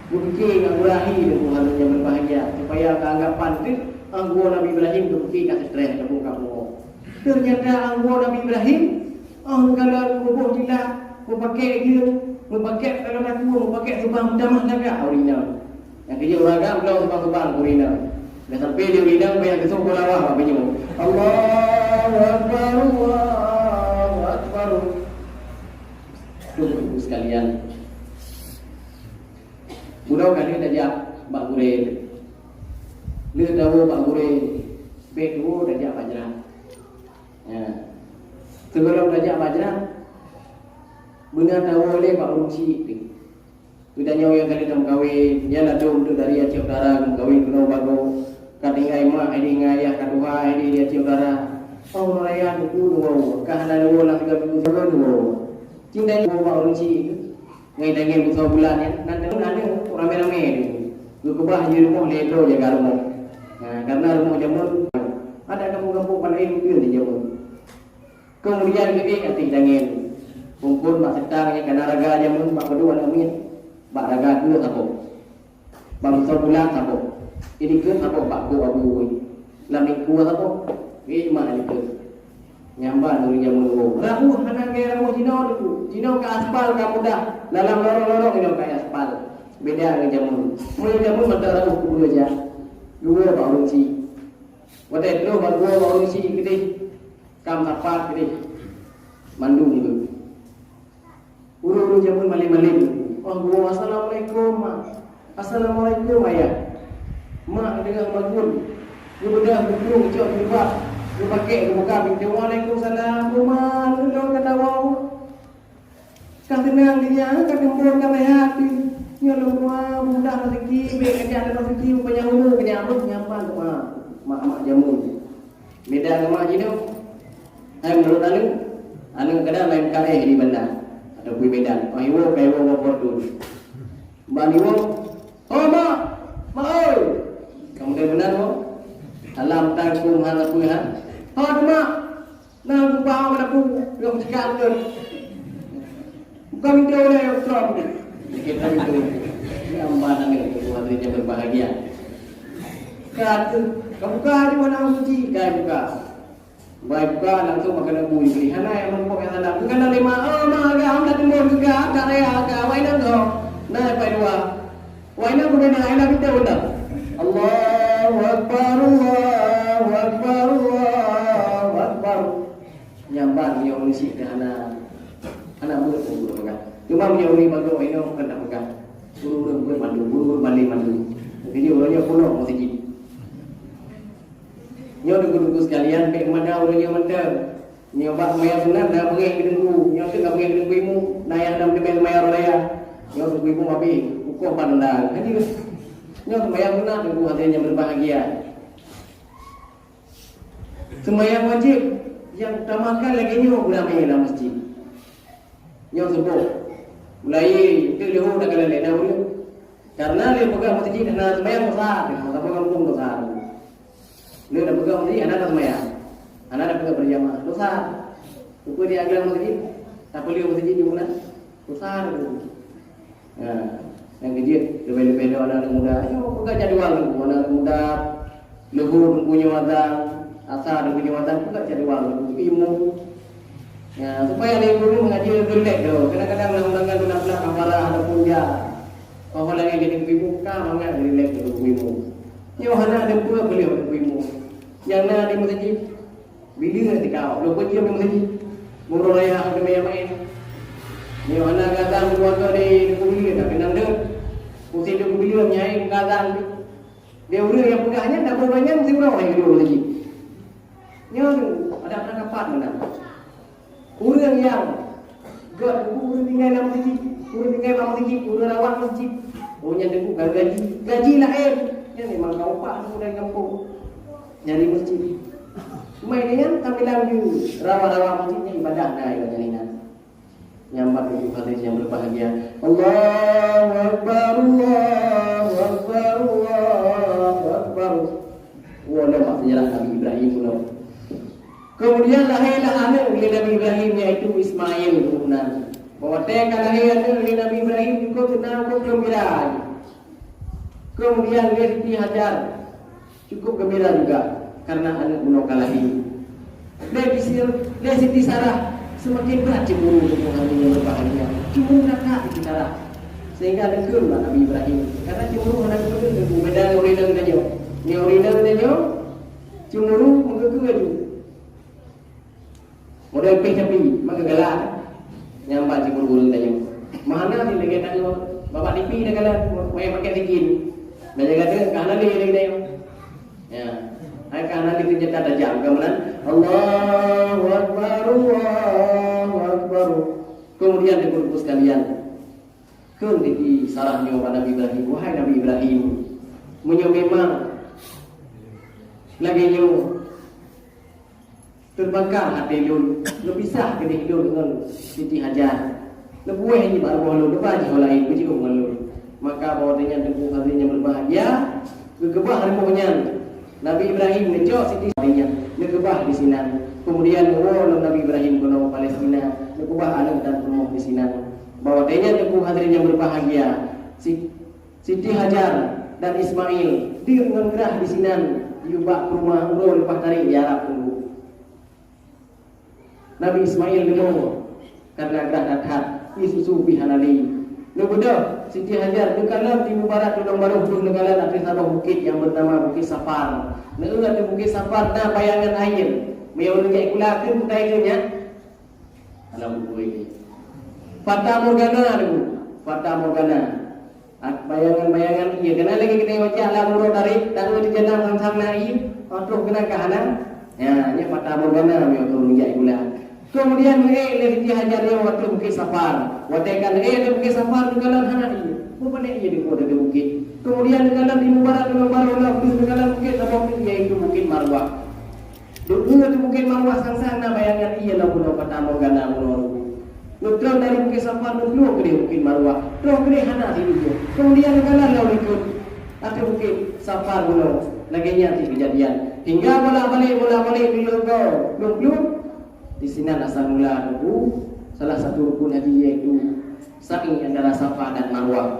Geupike ngon gurèe ahi teungku hadirin yang berbahagia, supaya keuanggapan teuh, ah, gurèe Nabi Ibrahim geupike ka stres, ka pungo. Ternyata, ah, gurèe Nabi Ibrahim, ah, meukalon muboh cila, meupakék jeuet, meupakék kalon takue, meupakék subang, meutamah lagak ureueng inong. Nyang keujeuet ureueng agam bloe subang-subang ureueng inong. Dah sampai di ureueng inong, banyak geusok bola wah bak pinyueng. Allahu Akbar, Allahu Akbar. Tuh, Ibu sekalian. Bunoe ka lheueh tajak bak gurèe. Lheueh tawoe bak gurèe, bèk tuwoe tajak bak jrat. Ya. Sigohlom tajak bak jrat, beuna tawoe lé bak ureueng chik teuh. Geutanyoe nyang ka lheueh tameukawen, nyan ladôm teuk dari Aceh Utara geumeukawen keunoe bak gob. Ka tinggai mak, idéh ngon ayah, ka tuha, idéh di Aceh Utara. Oh, raya teungku neuwoe, ka hana neuwoe lam tiga minggu sigoe neuwoe. Cinta nyoe bak ureueng chik. Ngai tangieng beusoe bulan nyan, nan teungoh aneuk ramé-ramé. Geukeubah di rumoh lé droe jaga rumoh. Nah, karena rumoh jameun, adak gampông-gampông paléng keu di jameun. Keumudian geuék ateueh tangieng. Phôn-phôn bak seutang nyang kana raga jameun bak padum aneuk miet. Bak raga keue saboh. Bak beusoe bulan saboh. Di keue saboh bak kôk abu. Lam likôt saboh. Geuék mak di keue. Nyan ban ureueng jameun woe. Rauh hana lagèe rauh jinoe teungku. Jinoe ka aspal ka mudah. Dalam lorong-lorong jinoe ka aspal. Beda ngon jameun. Meunyoe jameun mantong rauh keu beue jak. Geuwoe bak ureueng chik. Watèe trôh bak geuwoe bak ureueng chik keudeh. Kam sapat keudeh. Mandum geuh. Ureueng-ureueng jameun malém-malém. Oh, geuwoe, "Assalamualaikum, Mak." "Assalamualaikum, Ayah." Mak geudeungoe bagun. Geubeudôh, geuplueng, geucok jilbab, geupakèk, geubuka pintô. "Waalaikumsalam. Uma, lôn ka tawoe." Ka teunang di nyan, ka teumbon, ka seuhat. Nyoe lôn dua, mudah raseuki, bèk ka jak raseuki, panyang umu, ka jak beuh nyaman, Mak. Mak-mak jameun. Beda ngon mak jinoe. Hai meunurot aneuk, aneuk kadang laén ka éh di banda atau pui Medan. Wah iwoe, ka iwoe ngon Fortuner. Ban iwoe, "Oh, mak! Mak oi!" Kamu dari mana, Mak? Alam tangkung hana pui ha. "Ho tu, mak! Nah, aku bawa pada aku. Yang cakap tu." Bukan minta oleh Islam. Kita itu. Ya, aman, amin. Tuhan yang berbahagia. Kata, "Kamu buka di mana suci?" Kai buka. Bai buka, langsung makan abu diberi. Hana yang mempok yang salah. Bukan ada lima, "Oh, ma, agak, hamba timbul juga, agak raya, agak, wai nang kau." Nah, pai dua. Wai nang guna ni, ai nang kita undang. Allahu Akbar, Allahu Akbar, Allahu Akbar. Nyambat meunyoe ureueng syiek teuh hana, hana buet pun buet peugah. Cuma meunyoe ureueng bagoe inoe bukan tak peugah. Ureueng-ureueng buet mandum, ureueng-ureueng balik mandum. Jadi ureueng nyoe peunoh meuseujid. Nyoe teungku-teungku sekalian, bèk meumada ureueng nyoe mantong. Nyoe bak seumayang sunat na beungèh keu teungku. Nyoe teuk na beungèh keu teungku imeum. Na nyang na meuteumèe seumayang raya. Nyoe teungku imeum habéh. Ukoh ban undang. Kan nyoe. Nyoe seumayang sunat teungku hadirin yang berbahagia. Seumayang wajéb nyang utamakan lagèe nyoe geuramè lam masjid. Nyoe suboh. Mulai teuk leuhô takalon lé na ureueng. Karena lé peugah masjid hana seumayang dosa, saboh gampông dosa. Lé tapeugah masjid hana taseumayang. Hana tapeugah berjamaah, dosa. Peue dia agam masjid? Tapeuleueh masjid di meunan? Dosa tu. Nah, nyang keujeuet, leubeh-leubeh droe aneuk muda. Ayo, peugah jadwal teungku, aneuk muda. Leuhô teungku nyoe azan, asa teungku nyoe azan, peugah jadwal teungku imeum. Ya, supaya lé guru mengaji lebih rilek tu. Kadang-kadang lam undangan tu nak peugah kafarah ataupun ja. Kalau lagi jadi imeum, ka mangat rilek tu imeum. Nyoe hana ada pula beliau imeum. Nyang na di masjid, Bila teuka, lôn peucium nyang meuseujid. Meunurot ayah keuneuk maén. Nyoe hana gata meukeuluwarga di Teungku Bileuem, tapi nang deuek. Pusing Teungku Bileuem nyang gata. Di ureueng nyang peugah nyan, tabông nyan meusiuroe nyang keudua meuseujid. Nyoe tu, ada peurangkapat meunan. Ureueng nyang Gèt teungku ureueng tinggai lam meuseujid, ureueng tinggai lam meuseujid, ureueng rawat meuseujid. Oh, nyan teungku ka gaji, gaji laén. Nyan memang ka upah teungku dari gampông. Nyang di meuseujid. Mai nyan sambilan geurawat-rawat meuseujid nyan ibadah na ibadah nyan. Nyan bak teungku hadirin yang berbahagia. Allahu Akbar, Allahu Akbar, Allahu Akbar. Woe lom bak sejarah Nabi Ibrahim bunoe. Keumudian lahé lah aneuk lé Nabi Ibrahim, yaitu Ismail geuh nan. Watèe ka lahé aneuk lé Nabi Ibrahim, cukôp teunang, cukôp geumbira. Keumudian lé Siti Hajar cukôp geumbira juga karena aneuk bunoe ka lahé. Lé Siti, lé Siti Sarah seumaken brat cemburu, teungku hadirin yang berbahagia. Cemburu that-that Siti Sarah. Sehingga neukheun bak Nabi Ibrahim. Karena cemburu hana geupeugah teungku, beda ngon ureueng inong tanyoe. Nyoe ureueng inong tanyoe, Cemburu meukeukeu laju. Model pih tapi, maka galak. Nyang ban cemburu ureueng tanyoe. Mahana sih lagèe tanyoe, babah tipi dah galak, maya pakai sikin. Dah jaga deh, ka hana lé lagi tanyoe. Ya. Hai ka hana lé senjata tajam, ka meunan. Allahu Akbar, Allahu Akbar. Kemudian, teungku sekalian, Kheun Siti Sarah nyoe bak Nabi Ibrahim, "Wahai Nabi Ibrahim, meunyoe memang lagèe nyoe teubaka até lôn, neupisah keudéh lôn ngon Siti Hajar, neupuwéh jih bak rumoh lôn, neuba jih ho laén beujiôh ngon lôn, maka bahwa tanyoe teungku hadirin nyang berbahagia, geukeubah rumoh nyan." Nabi Ibrahim neucok Siti Sarah nyan, neukeubah disinan. Keumudian neuwoe lom Nabi Ibrahim keunoe Palestina, neukeubah aneuk dan peurumoh disinan. Bahwa tanyoe teungku hadirin nyang berbahagia, Si-, Siti Hajar dan Ismail deuek ngon grah disinan, yue bak peurumoh uroe leupah tarek di Arab teungku. Nabi Ismail leumo karena grah that-that, ie susu pih hana lé. Neubeudôh, Siti Hajar neukalon timu barat tulông barôh deuh neukalon ateueh saboh bukét nyang beunama Bukét Safar. Neueu ateueh Bukét Safar na bayangan ie. Meunyoe ureueng jak sikula kheun peue ie nyan? Hana buku ini. Fata Morgana tu. Fata Morgana. Ah, bayangan-bayangan ie. Keunan lagèe geutanyoe baca lam uroe tarék, tanyoe di jalan sang-sang na ie, oh, troh keunan ka hana. Ya, nyan fata morgana meunyoe ureueng jak sikula. Keumudian neuék lé Siti Hajar nyoe ateueh Bukét Safar. Watèe ka neuék ateueh Bukét Safar, neukalon hana ie. Peue pané ie dibuet ateueh bukét. Keumudian neukalon di mubarak, neukalon barô lom, neukalon bukét saboh, iaitu Bukét Marwah. Deuh ateueh Bukét Marwah sang-sang na bayangan ie lom bunoe fata morgana bunoe. Neutron dari Bukét Safar neuplueng keudéh Bukét Marwah. Troh keudéh hana sit ie. Keumudian neukalon lom likot ateueh Bukét Safar bunoe. Lagèe nyan cit keujadian. Hingga bolak-balik, bolak-balik di leuko plueng-plueng. Di sinan asal mula teungku salah satu rukun haji, iaitu sa'i antara Safa dan Marwah.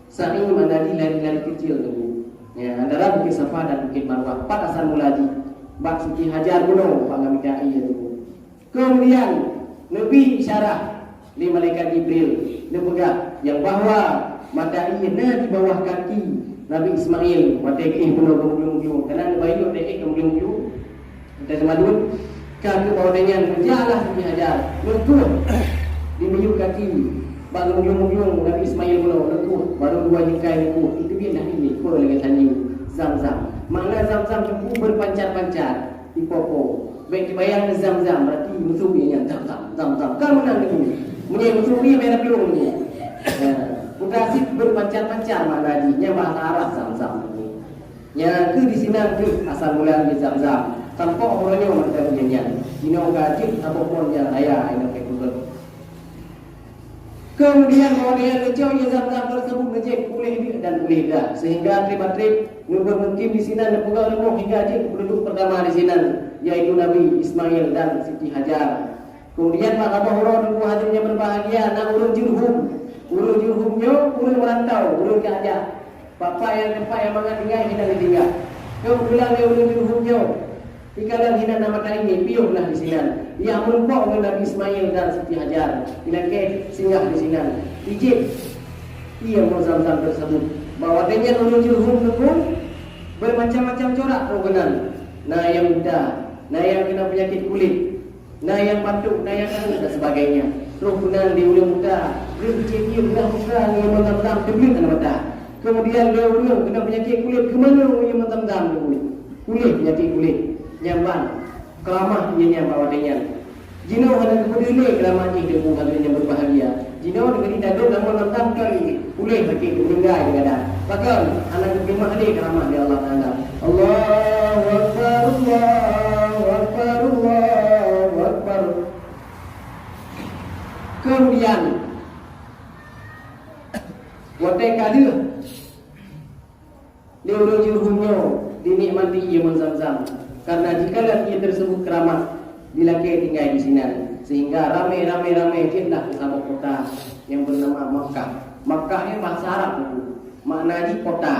Sa'i makna jih lari-lari keucil teungku. Ya, antara Bukét Safa dan Bukét Marwah, pat asal mula jih. Bak Siti Hajar bunoe, bak geumita ie teungku. Keumudian, neubi isyarah lé malaikat Jibril, neupeugah nyang bahwa mata ie na di bawah kaki Nabi Ismail watèe geuéh bunoe geumeuglung-glung. Kana neubayeue watèe éh geumeuglung-glung. Watèe teumadun, ka keuh bak watèe nyan, neujaklah Siti Hajar, neukueh di miyueb kaki bak geumeuglung-glung Nabi Ismail bunoe, neukueh, barô dua jingkai neukueh, iteubiet lah ie, peue lagèe tanyoe, Zam-Zam. Makna Zam-Zam teungku beupancar-pancar, ipo-po. Bèk jibayang Zam-Zam, berarti meusubi nyan, Zam-Zam, Zam-Zam. Ka meunan teungku. Meunyoe meusubi, bèk na plueng teungku. Ya, peue cit beupancar-pancar makna jih, nyan bahasa Arab Zam-Zam teungku. Nyan keuh di sinan keuh asal mula ie Zam-Zam. Sampoe uroe nyoe mantong ie nyan. Jinoe ka jeuet saboh phon nyang raya, inoe keu peugöt. Keumudian, bak watèe nyan neucok ie Zam-Zam teurseubut neujép uléh deuek dan uléh dah, sehingga trép-trép neubeumukim di sinan neupeugöt rumoh hingga jeuet peunduduek peurtama di sinan, yaitu Nabi Ismail dan Siti Hajar. Keumudian, bak saboh uroe teungku hadirin nyang berbahagia, na ureueng Jurhum. Ureueng Jurhum nyoe ureueng meurantau, ureueng jak-jak. Pat-pat nyang teumpat nyang mangat tinggai hinan geutinggai. Keubeutulan lé ureueng Jurhum nyoe, ikalon hinan na mata ie, piôh lah di sinan. Ijak meurumpok ngon Nabi Ismail dan Siti Hajar. Ilakèe singgah di sinan. Ijép ie meuh Zam-Zam teurseubut. Bak watèe nyan ureueng Jurhum teungku beumacam-macam corak troh keunan. Na nyang buta, na nyang keunong peunyakét kulét, na nyang batuk, na nyang aneuëk dan sebagainya. Troh keunan di ureuëng buta, ureuëng cit ié beungoh buta ngon ié meutam-tam teubleuet aneuk mata. Keumudian lé ureuëng keunong peunyakét kulét, keumanö ié meutam-tam teubleuet? Kulét, peunyakét kulét. Nyan ban keuramah ié nyan bak watée nyan. Jinoe hana geupeudeuh lé keuramah jih teungku hadirin nyang berbahagia. Jinoe deungon tadong lam meutam-tam kon puléh sakét meuninggai digadang. Pakon? Hana geupeugah lé keuramah lé Allah Taala. Allahu Akbar, Allahu Akbar, Allahu Akbar. Kemudian, watée ka deuh lé ureuëng Jurhum nyoe dinikmati ié meuh Zam-Zam, kareuna jikalon ié teuseubut keuramat dilakée tinggai disinan, sehingga ramé-ramé-ramé jeuetlah keu saboh kota nyang beunama Makkah. Makkah nyan bahasa Arab teungku, makna jih kota.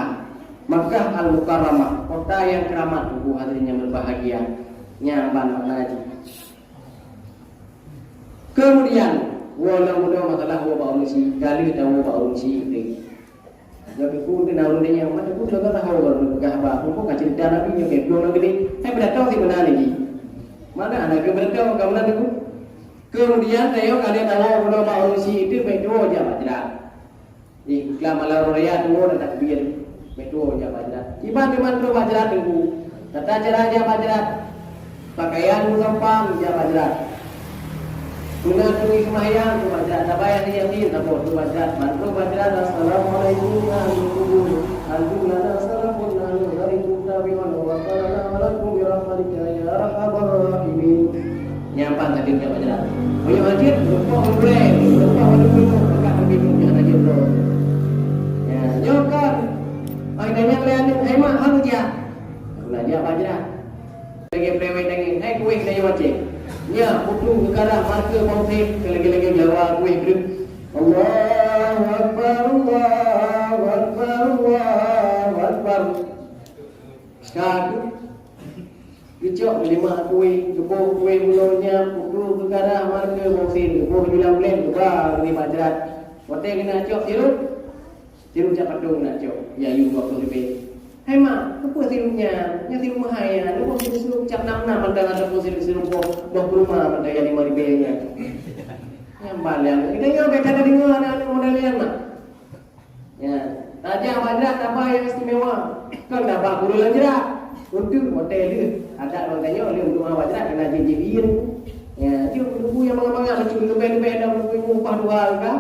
Makkah Al-Mukarramah, kota nyang keuramat teungku hadirin nyang berbahagia. Nyan ban makna jih. Kemudian, woe lom bunoe masalah woe bak ureuëng syiek, ka lheueh tawoe bak ureuëng syiek teuh. Nyoe teungku, teuh na ureuëng tanyong, "Mat teungku, soe ka tahô ureuëng peugah haba?" Teungku ka ceurita Nabi nyoe keu plueng lom geude. Hai beudatang si meunan lagi. Mana hana geuh beudatang ka meunan teungku? Kemudian, tanyoe ka lheueh tawoe bunoe bak ureuëng syiek teuh, bèk tuwoe jak bak jrat. Ih, iklam ala raya tuwoe dan takbir. Bèk tuwoe jak bak jrat. Iban teuma troh bak jrat teungku. Tata cara jak bak jrat. Pakaian meusopan jak bak jrat. Sunat turi seumahyang troh bak jrat. Tabayang di yakin saboh troh bak jrat. Ban troh bak jrat. Assalamualaikum ya ahlul qubur. Antum lana salafun nahnu dzalikum tabi'un wa sallallahu alaikum bi rahmatika ya arhamar rahimin. Nyan pat sakét jak bak jrat. Meunyoe hajat, lumpah meulai, lumpah meulai, maka hana jeuet droe. Ya, nyoe kan. Ai nyan lé aneuk, hai mak, hana jak. Hana jak bak jrat. Lagèe prewet lagèe, hai kueh dari Aceh. Nya, putu geukarah marke bawang putih, lagèe-lagèe Jawa kueh breuh. Allahu Akbar, Allahu Akbar, Allahu Akbar. Ka tu, geucok Cok lima kueh, geuboh kueh bunoe nyan, putôh geugarah marke boh sin, geuboh julang bleng, geuba lé bak jrat. Watèe geuneuk cok sirup, sirup jak padum geuneuk cok, ya yu dua ploh ribèe. Hai mak, keupeue sirup nyan? Nyan sirup meuhai nyan, geuboh sirup cap nam-nam mantong ataupun sirup-sirup boh, boh kurma mantong ya lima ribèe nyan. Nyan ban lé aneuk. Geutanyoe bèk ka tadeungoe aneuk-aneuk model nyan, mak. Ya, tajak bak jrat haba nyang istimewa. Kon haba gurèe lam jrat. Untuk hotel deuh. Adat ureueng tanyoe lheueh meudoa bak jrat keuneuk jeuet-jeuet ie. Ya, jeuet buku nyang mangat-mangat, bacut leubeh-leubeh dan buku upah dua ka.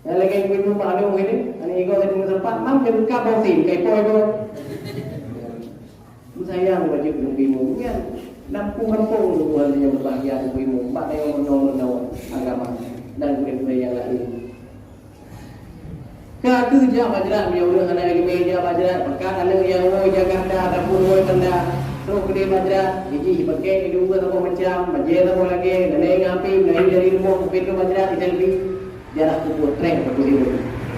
Nyang lagèe buku upah dua ini, aneuk igoe ka teungoh sempat, mam nyang buka bau sin, kai poi go. Beusayang bacut ureueng bimong nyan. Lam kampung tu ureueng nyang berbahagia ureueng bimong, bak tanyoe meunoe-meunoe agama dan gurèe-gurèe nyang laén. Ka kheueh jak bak jrat, meunyoe ureueng hana ileumèe jak bak jrat, peukat aneuk nyang woe Jakarta ataupun woe Banda, troh keudeh bak jrat, jijih pakèk, ileumèe saboh macam, bajèe saboh lagèe, nalèng ngon H P, meulayeue dari rumoh sampai troh bak jrat, iselfie, jarah kubu trek bak kubu.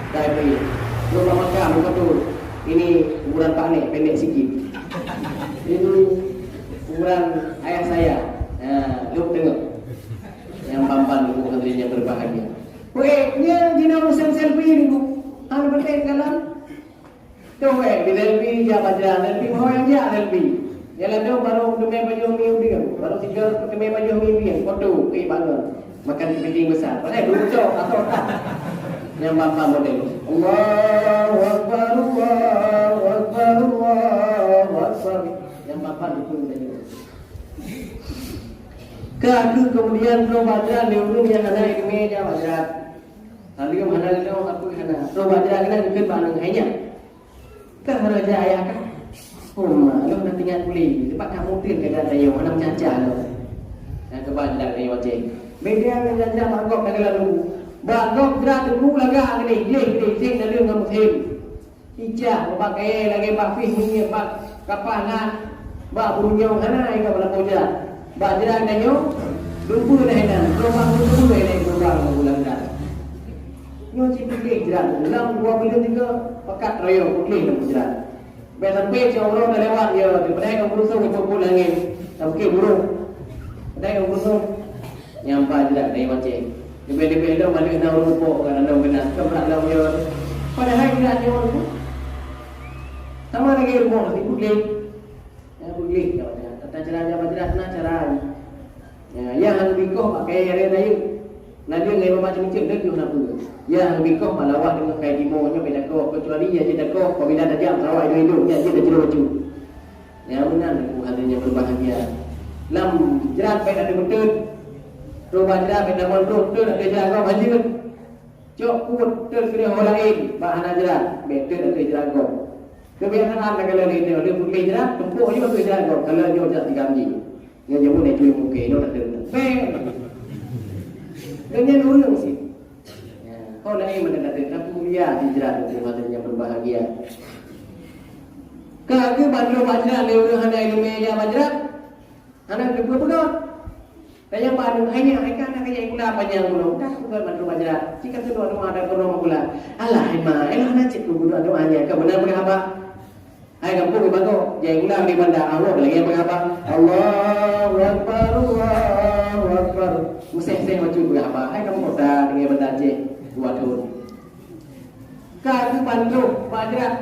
Tapi, troh bak makam, buka tu, ini kuburan Pak Nek, pendek sikit. Ini kuburan ayah saya. Ha, lhok teungoh. Nyang ban-ban buku hadirin yang berbahagia. Weh, nyan jinoe musém selfie ni, Bu. Hana penting dalam. Tuh, weh, di selfie jak bak jrat, selfie ho nyang jak selfie. Nyan ladôm barô teumé pajoh mi udeueng, barô tiga teumé pajoh mi udeueng, foto, eh, bangon. Makan kepiting besar. Padahai dua cok, atau tak. Nyang ban-ban model. Allahu Akbar, Allahu Akbar, Allahu Akbar. Nyang ban-ban buku tadi. Ka kheueh keumudian troh bak jrat lé ureueng nyang hana ileumèe jak bak jrat. Saleuem hana leunoe, sapeue hana. Troh bak jrat keunan geukheun bak aneuk hai nyan. Ka hana jak ayah kah? Oh ma, lôn na teuingat ulèe, teuma ka muteun keu jrat tanyoe, hana meucaca lôn. Nyang keuba jrat tanyoe wajéb. Beda ngon jrat-jrat bak gob lagèe lalu. Bak gob jrat teungku lagak keudeh, gleh keudeh, seng naleueng ngon musém. Icah, bak kayèe lagèe bak pih minyeuk, bak kapah na, bak bunyong hana igoe bak lampôh jrat. Bak jrat tanyoe, dumpeue na hinan, lubang dumpeue na lubang lam bulan jrat. Nyoe cit peugleh jrat, lam dua buleuen tiga, pakat royong peugleh lam jrat. Bèk sampai cit uroe talewat, ya, daripada ka beurusong ipot-pot langèt, ka bukét burông. Padahai ka beurusong. Nyang ba jrat dari Aceh. Leubeh-leubeh lom aneuk na ureueng pok ngon aneuk geunak, keu brat lom nyoe. Padahai jrat nyoe tu sama lagèe rumoh, si peugleh. Ya, peugleh, ya, tata cara jaga jrat na cara. Ya, nyang han bikoh pakai area dayeuh. Nabi ngai mama cemicem deuh na peue. Nyang han bikoh malawah deungon kai timoh nyoe beda koh, kecuali ya jeda koh, apabila tajam sawa hidup-hidup, ya jeda jero baju. Nyang meunan Teungku hadirin nyang berbahagia. Lam jrat bèk ateueh meuteut. Rubah jrat bèk tamong troh teut ateueh jrat gob hanjeuet. Cok peuet teut keudeh ho laén bak hana jrat, bèk teut ateueh jrat gob. Kebiasaan takalon lé nyoe, lheueh peugleh jrat, tumpok jih ateueh jrat gob, kalon nyoe jak tigam jih. Nyoe jameun éh cuy muke, nyoe dak teut. Bèk. Nyan ureueng sih. Ya, ho laén meunan dak teut, tapi mulia di jrat Teungku hadirin nyang berbahagia. Ka keuh ban droe bak jrat lé ureueng hana ileumèe jak bak jrat, hana geupeugot. Dan nyang ba aneuk hai nyan, hai ka na kajak sikula panyang bunoe, ka geupeugöt ban droe bak jrat. Cit ka keuh doa-doa dan peurunoe sikula. Alah, hai ma, eh, hana cit keu doa-doa nyan, ka meunan peugah haba. Hai gampông di Bago, jai sikula di Banda, Allah lagèe peugah haba. Allahu Akbar, Allahu Akbar. Meuseh-seh bacut peugah haba. Hai gampông kota, deungon Banda Aceh, dua thôn. Ka geuh ban droe bak jrat.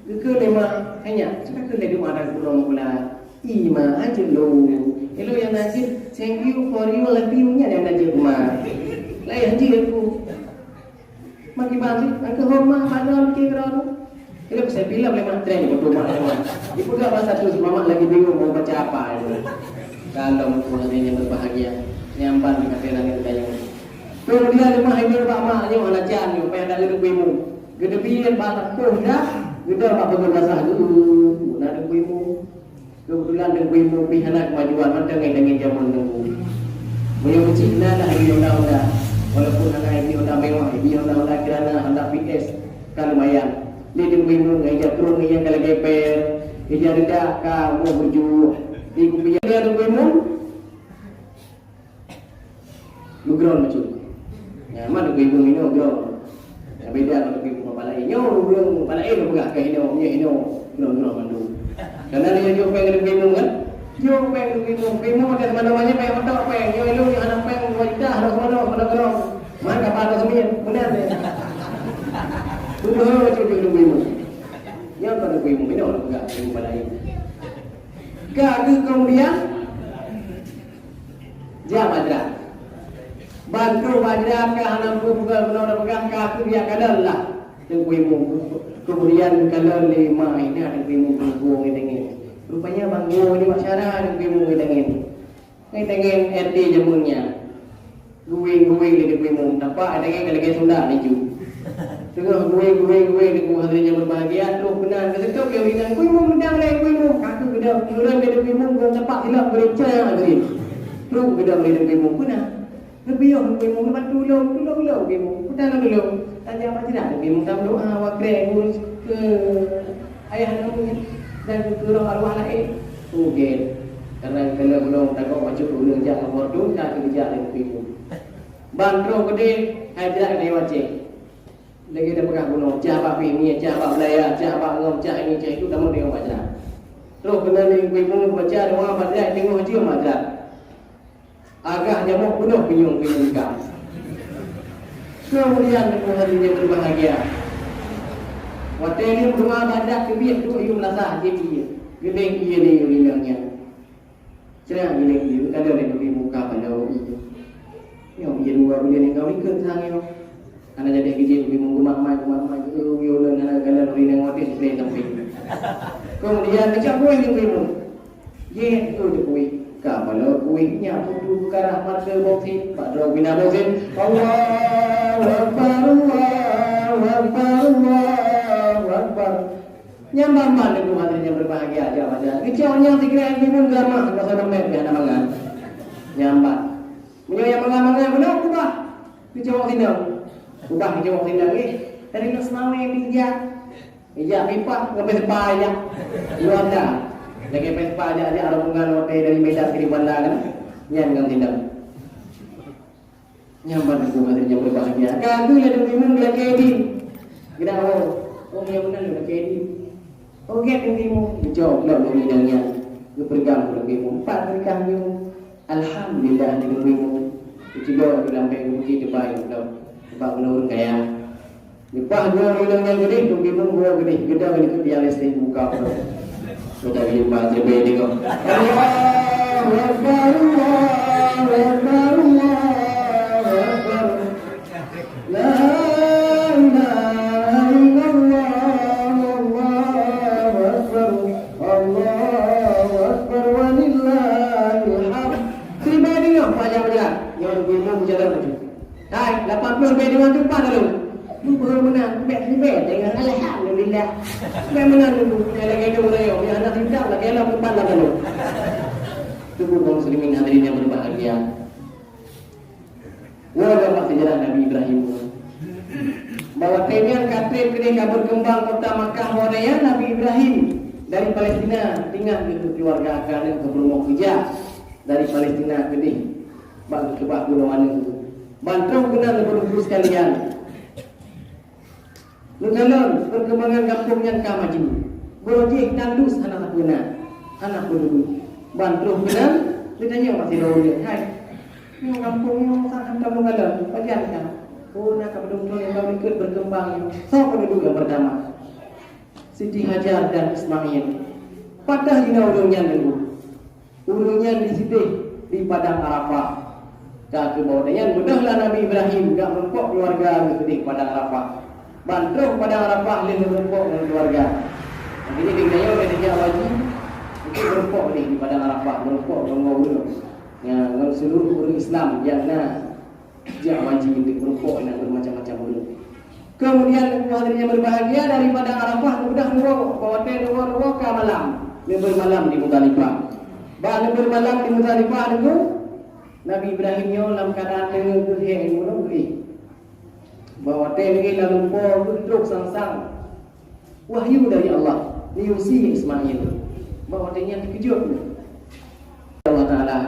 Geukheun lé ma, hai nyan, cit ka kheun lé teuma dan peurunoe sikula. I ma, hanjeuet lôn. Ilôn nyang na jeuet, thank you for you, love you, nyan nyang na jeuet ma. Laén hanjeuet ku. Makin bacut, angkeuh hormat, pada mikir keudroe tu. Ilôn peusan filem lé ma, tren, beutôi ma, lé ma. Dipeugah bahasa tu, mamak lagi bingung mau baca apa itu. Kalon Teungku hadirin nyang berbahagia, nyang ban di kata langit gayung. Keumudian leumah hai nyoe bak mak nyoe hana can nyoe, payah dak geuteubimu. Geuteubiet bak lampôh dak, geudong bak peugöt basah geuh, na teubimu. Keubeutulan Teungku Imum pih hana keumajuan mantong ngon tangieng jameun Teungku. Meunyoe keuchik na dah ibi honda-honda, walaupun hana ibi honda mewah, ibi honda-honda kirana, honda P S, ka lumayan. Lé Teungku Imum ngon ija krueng ngon ija ka lagèe per, ija reudak ka moh bujuh. Di kupiah Teungku Imum, Meugroe bacut. Nyan, man Teungku Imum hinoe groe. Nyang beda ngon Teungku Imum Balaé. Nyoe ureueng Balaé lôn peugah ka hinoe, nyoe hinoe groe-groe mandum. Karena lé jok péng Teungku Imum kan? Jok péng Teungku Imum, Teungku Imum ada mana-mana péng otak péng, nyoe ilung nyoe hana péng dua juta, hana sono, hana keunong. Man ka pada semin, meunan deh. Tuduh cucu Teungku Imum. Nyan pada Teungku Imum, ini orang peugah Teungku Imum pada ini. Ka geuh kemudian, jak Madrat. Ban troh Madrat ka hana peue peugah, meunoe na peugah ka keuh jak kalon lah. Teungku Imum. Kemudian kalon lé ma Ina Teungku Imum Teungku Imum ngieng-ngieng. Rupanya Bang Guru ni mak syara Teungku Imum ngieng-ngieng. Ngieng-ngieng R T jameun nyan. Guweng-guweng lé Teungku Imum. Nampak ngieng-ngieng ka lagèe Sunda laju. Teungoh guweng-guweng-guweng Teungku hadirin yang berbahagia, troh keunan ka seutôt lé ureueng inong, "Teungku Imum, meudang lé Teungku Imum." Ka keuh geudong, ureueng lé Teungku Imum geuh nampak silop geurinca geurin. Troh geudong lé Teungku Imum keunan. Geupiôh Teungku Imum, "Neubantu lôn, tulông lôn Teungku Imum." Peue ta lôn tulông? Tajak Madrat Teungku Imum tameudoa, wakrek, urus keu ayah neu dan keu roh arwah laén. Ugét. Karena keuneuk ulôn takot bacut ureueng jak ngon bordun ka geujak lé Teungku Imum. Ban troh keudeh, hai jak lé wacée. Lagèe tapeugah bunoe, cah bak Pini, cah bak Belaya, cah bak Ngom, cah ini, cah itu, tamong deungon Madrat. Troh keunan lé Teungku Imum baca doa Madrat, teungoh jeuem Madrat. Agah jamok peunoh pinyueng-pinyueng ikan. Kemudian, teungku hadirin yang berbahagia, watèe lheueh doa Madrat teubiet duek yum lasah jép ié, geuleng ié lé ureueng inong nyan. Ceurang geuleng ié, ka lheueh lé Teungku Imum ka paloe ié. Nyoe ié dua buleuen nyoe ka likot sang nyoe. Hana jadi geujép Teungku Imum geumat-mat, geumat-mat, geu-, geu-, geu-, hana galak ureueng inong watèe jipreh sampéng. Kemudian, geucok kuéh Teungku Imum. Jép tu je kuéh. Ka paloe kuéh nyan peutu beukarah mata boksin, bak droe pina boksin. Allahu Akbar, Allahu Akbar, Allahu Akbar. Nyan ban-ban Teungku hadirin yang berbahagia, jak Madrat. Geucok nyan sikrek Teungku Imum geuramah, rasa lembek pih hana mangat. Nyan ban. Meunyoe nyang mangat-mangat, meunan kubah. Geucok sinan. Kubah geucok sinan, eh. Dari Lhokseumawe pih jak. Ijak pimpah ngon Vespa ijak. Luar dah. Lagèe Vespa jak-jak rombongan watèe dari Medan ke Banda kan. Nyan ngon sinan. Nyan ban Teungku hadirin yang berbahagia. Ka keuh lé Teungku Imum geulakèe idin. Geudang, oh, oh, nyang meunan lôn lakèe idin. Oh, gèt Teungku Imum. Geucok lom lé ureueng inong nyan. Geupeureugang lé Teungku Imum. Pat meukah nyoe. Alhamdulillah, Teungku Imum. Geucilok di lampéh bukét teubai lom. Sebab ureueng kaya. Leupah goe ureueng inong nyan keudeh, Teungku Imum goe keudeh, geudong di kupiah listrik buka pun. Sudah lima T B tengok. Allahu Akbar, Allahu Akbar, Allahu Akbar. La ilaha illallah, Allahu Akbar, Allahu Akbar, walillahil hamd. Tiba dia, banyak-banyak. Yang Teungku Imum berjalan maju. Hai, lapan ploh leubeh dua teumpat lalu. Lu baru menang, bèk ribet dengan alhamdulillah. Bèk menang dulu, ya lagi dua orang, ya anak tidak lagi lapan empat lalu. Tubuh kaum muslimin hadirin yang berbahagia. Walaupun sejarah Nabi Ibrahim, bahwa teunyan ka trép keudeh ka berkembang kota Makkah, bahwa Nabi Ibrahim dari Palestina tinggal di keluarga akan ke rumah kerja dari Palestina keudeh. Bang keubah gunong aneuk tu. Ban troh keunan Bapak Ibu sekalian. Neukalon perkembangan gampông nyan ka maju. Beurojéh tandus hana sapeue na, hana peue duduek. Ban troh keunan, neutanyong bak sidroe ureueng, "Hai, nyoe gampông nyoe sa hantom neukalon, pajan ka?" "Oh, na ka padum thôn nyang ka likot berkembang nyoe." Soe penduduk nyang pertama? Siti Hajar dan Ismail. Pat jinoe ureueng nyan dulu. Ureueng nyan disideh di Padang Arafah. Ka keuh bahwa nyan beudôh lah Nabi Ibrahim jak meurumpok keuluwarga geuh sideh Padang Arafah. Ban troh Padang Arafah lheueh meurumpok ngon keuluwarga. Akhé nyan geutanyoe lé jak haji, mungken meurumpok lé di Padang Arafah, meurumpok ngon ureueng, ya, ngon seuluruh ureueng Islam nyang na jak haji, meurumpok ngon macam-macam ureueng. Kemudian, hadirin yang berbahagia, dari Padang Arafah geubeudôh nyoe, watèe nyoe, nyoe ka malam, leubeh malam di Muzdalifah. Bak leubeh malam di Muzdalifah nyoe, Nabi Ibrahim nyoe lam keuadaan teungoh geuhèk nyoe geuéh. Bak watèe lagèe lam lumpoe geutrok sang-sang wahyu dari Allah, liusi Ismail. Bak watèe nyan teukeujot Allah Taala.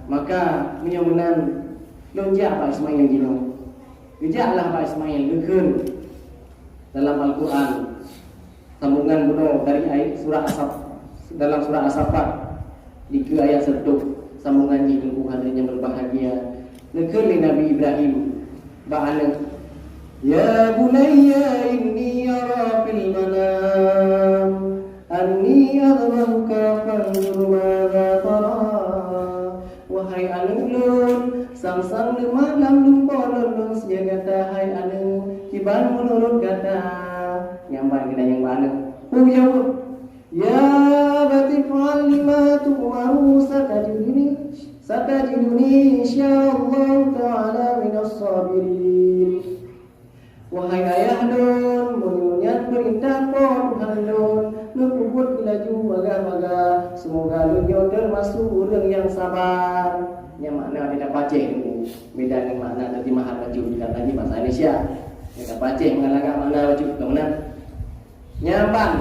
Maka meunyoe meunan, lôn jak bak Ismail jinoe. Geujaklah bak Ismail, geukheun dalam Al-Quran. Sambungan bunoe dari ayat surah As-Saf-, dalam surah As-Saffat. Dikeue ayat seureutôh, sambongan jih Teungku hadirin nyang berbahagia. Neukheun lé Nabi Ibrahim bak aneuk, "Ya bunayya inni ara fil manam anni adhbahuka fanzur madza tara." Wahai aneuk lôn, sang-sang neumat lam lumpoe lôn, lôn sie gata hai aneuk, kiban meunurot gata. Nyang ban keunan nyang bak aneuk. Peue jaweueb? "Ya abati if'al ma tu'maru satajiduni, satajiduni insyaallahu ta'ala minas sabirin." Wahai ayah lôn, meunyoe nyan peurintah Po Tuhan lôn, neupeubuet laju bagah-bagah, seumoga lôn nyoe teumasok ureuëng nyang sabar. Nyang makna beda pacéh nyoe, beda ngon makna terjemahan bacut di dalam bahasa Indonesia. Beda pacéh mengalagak makna bacut, betul benar? Nyan ban.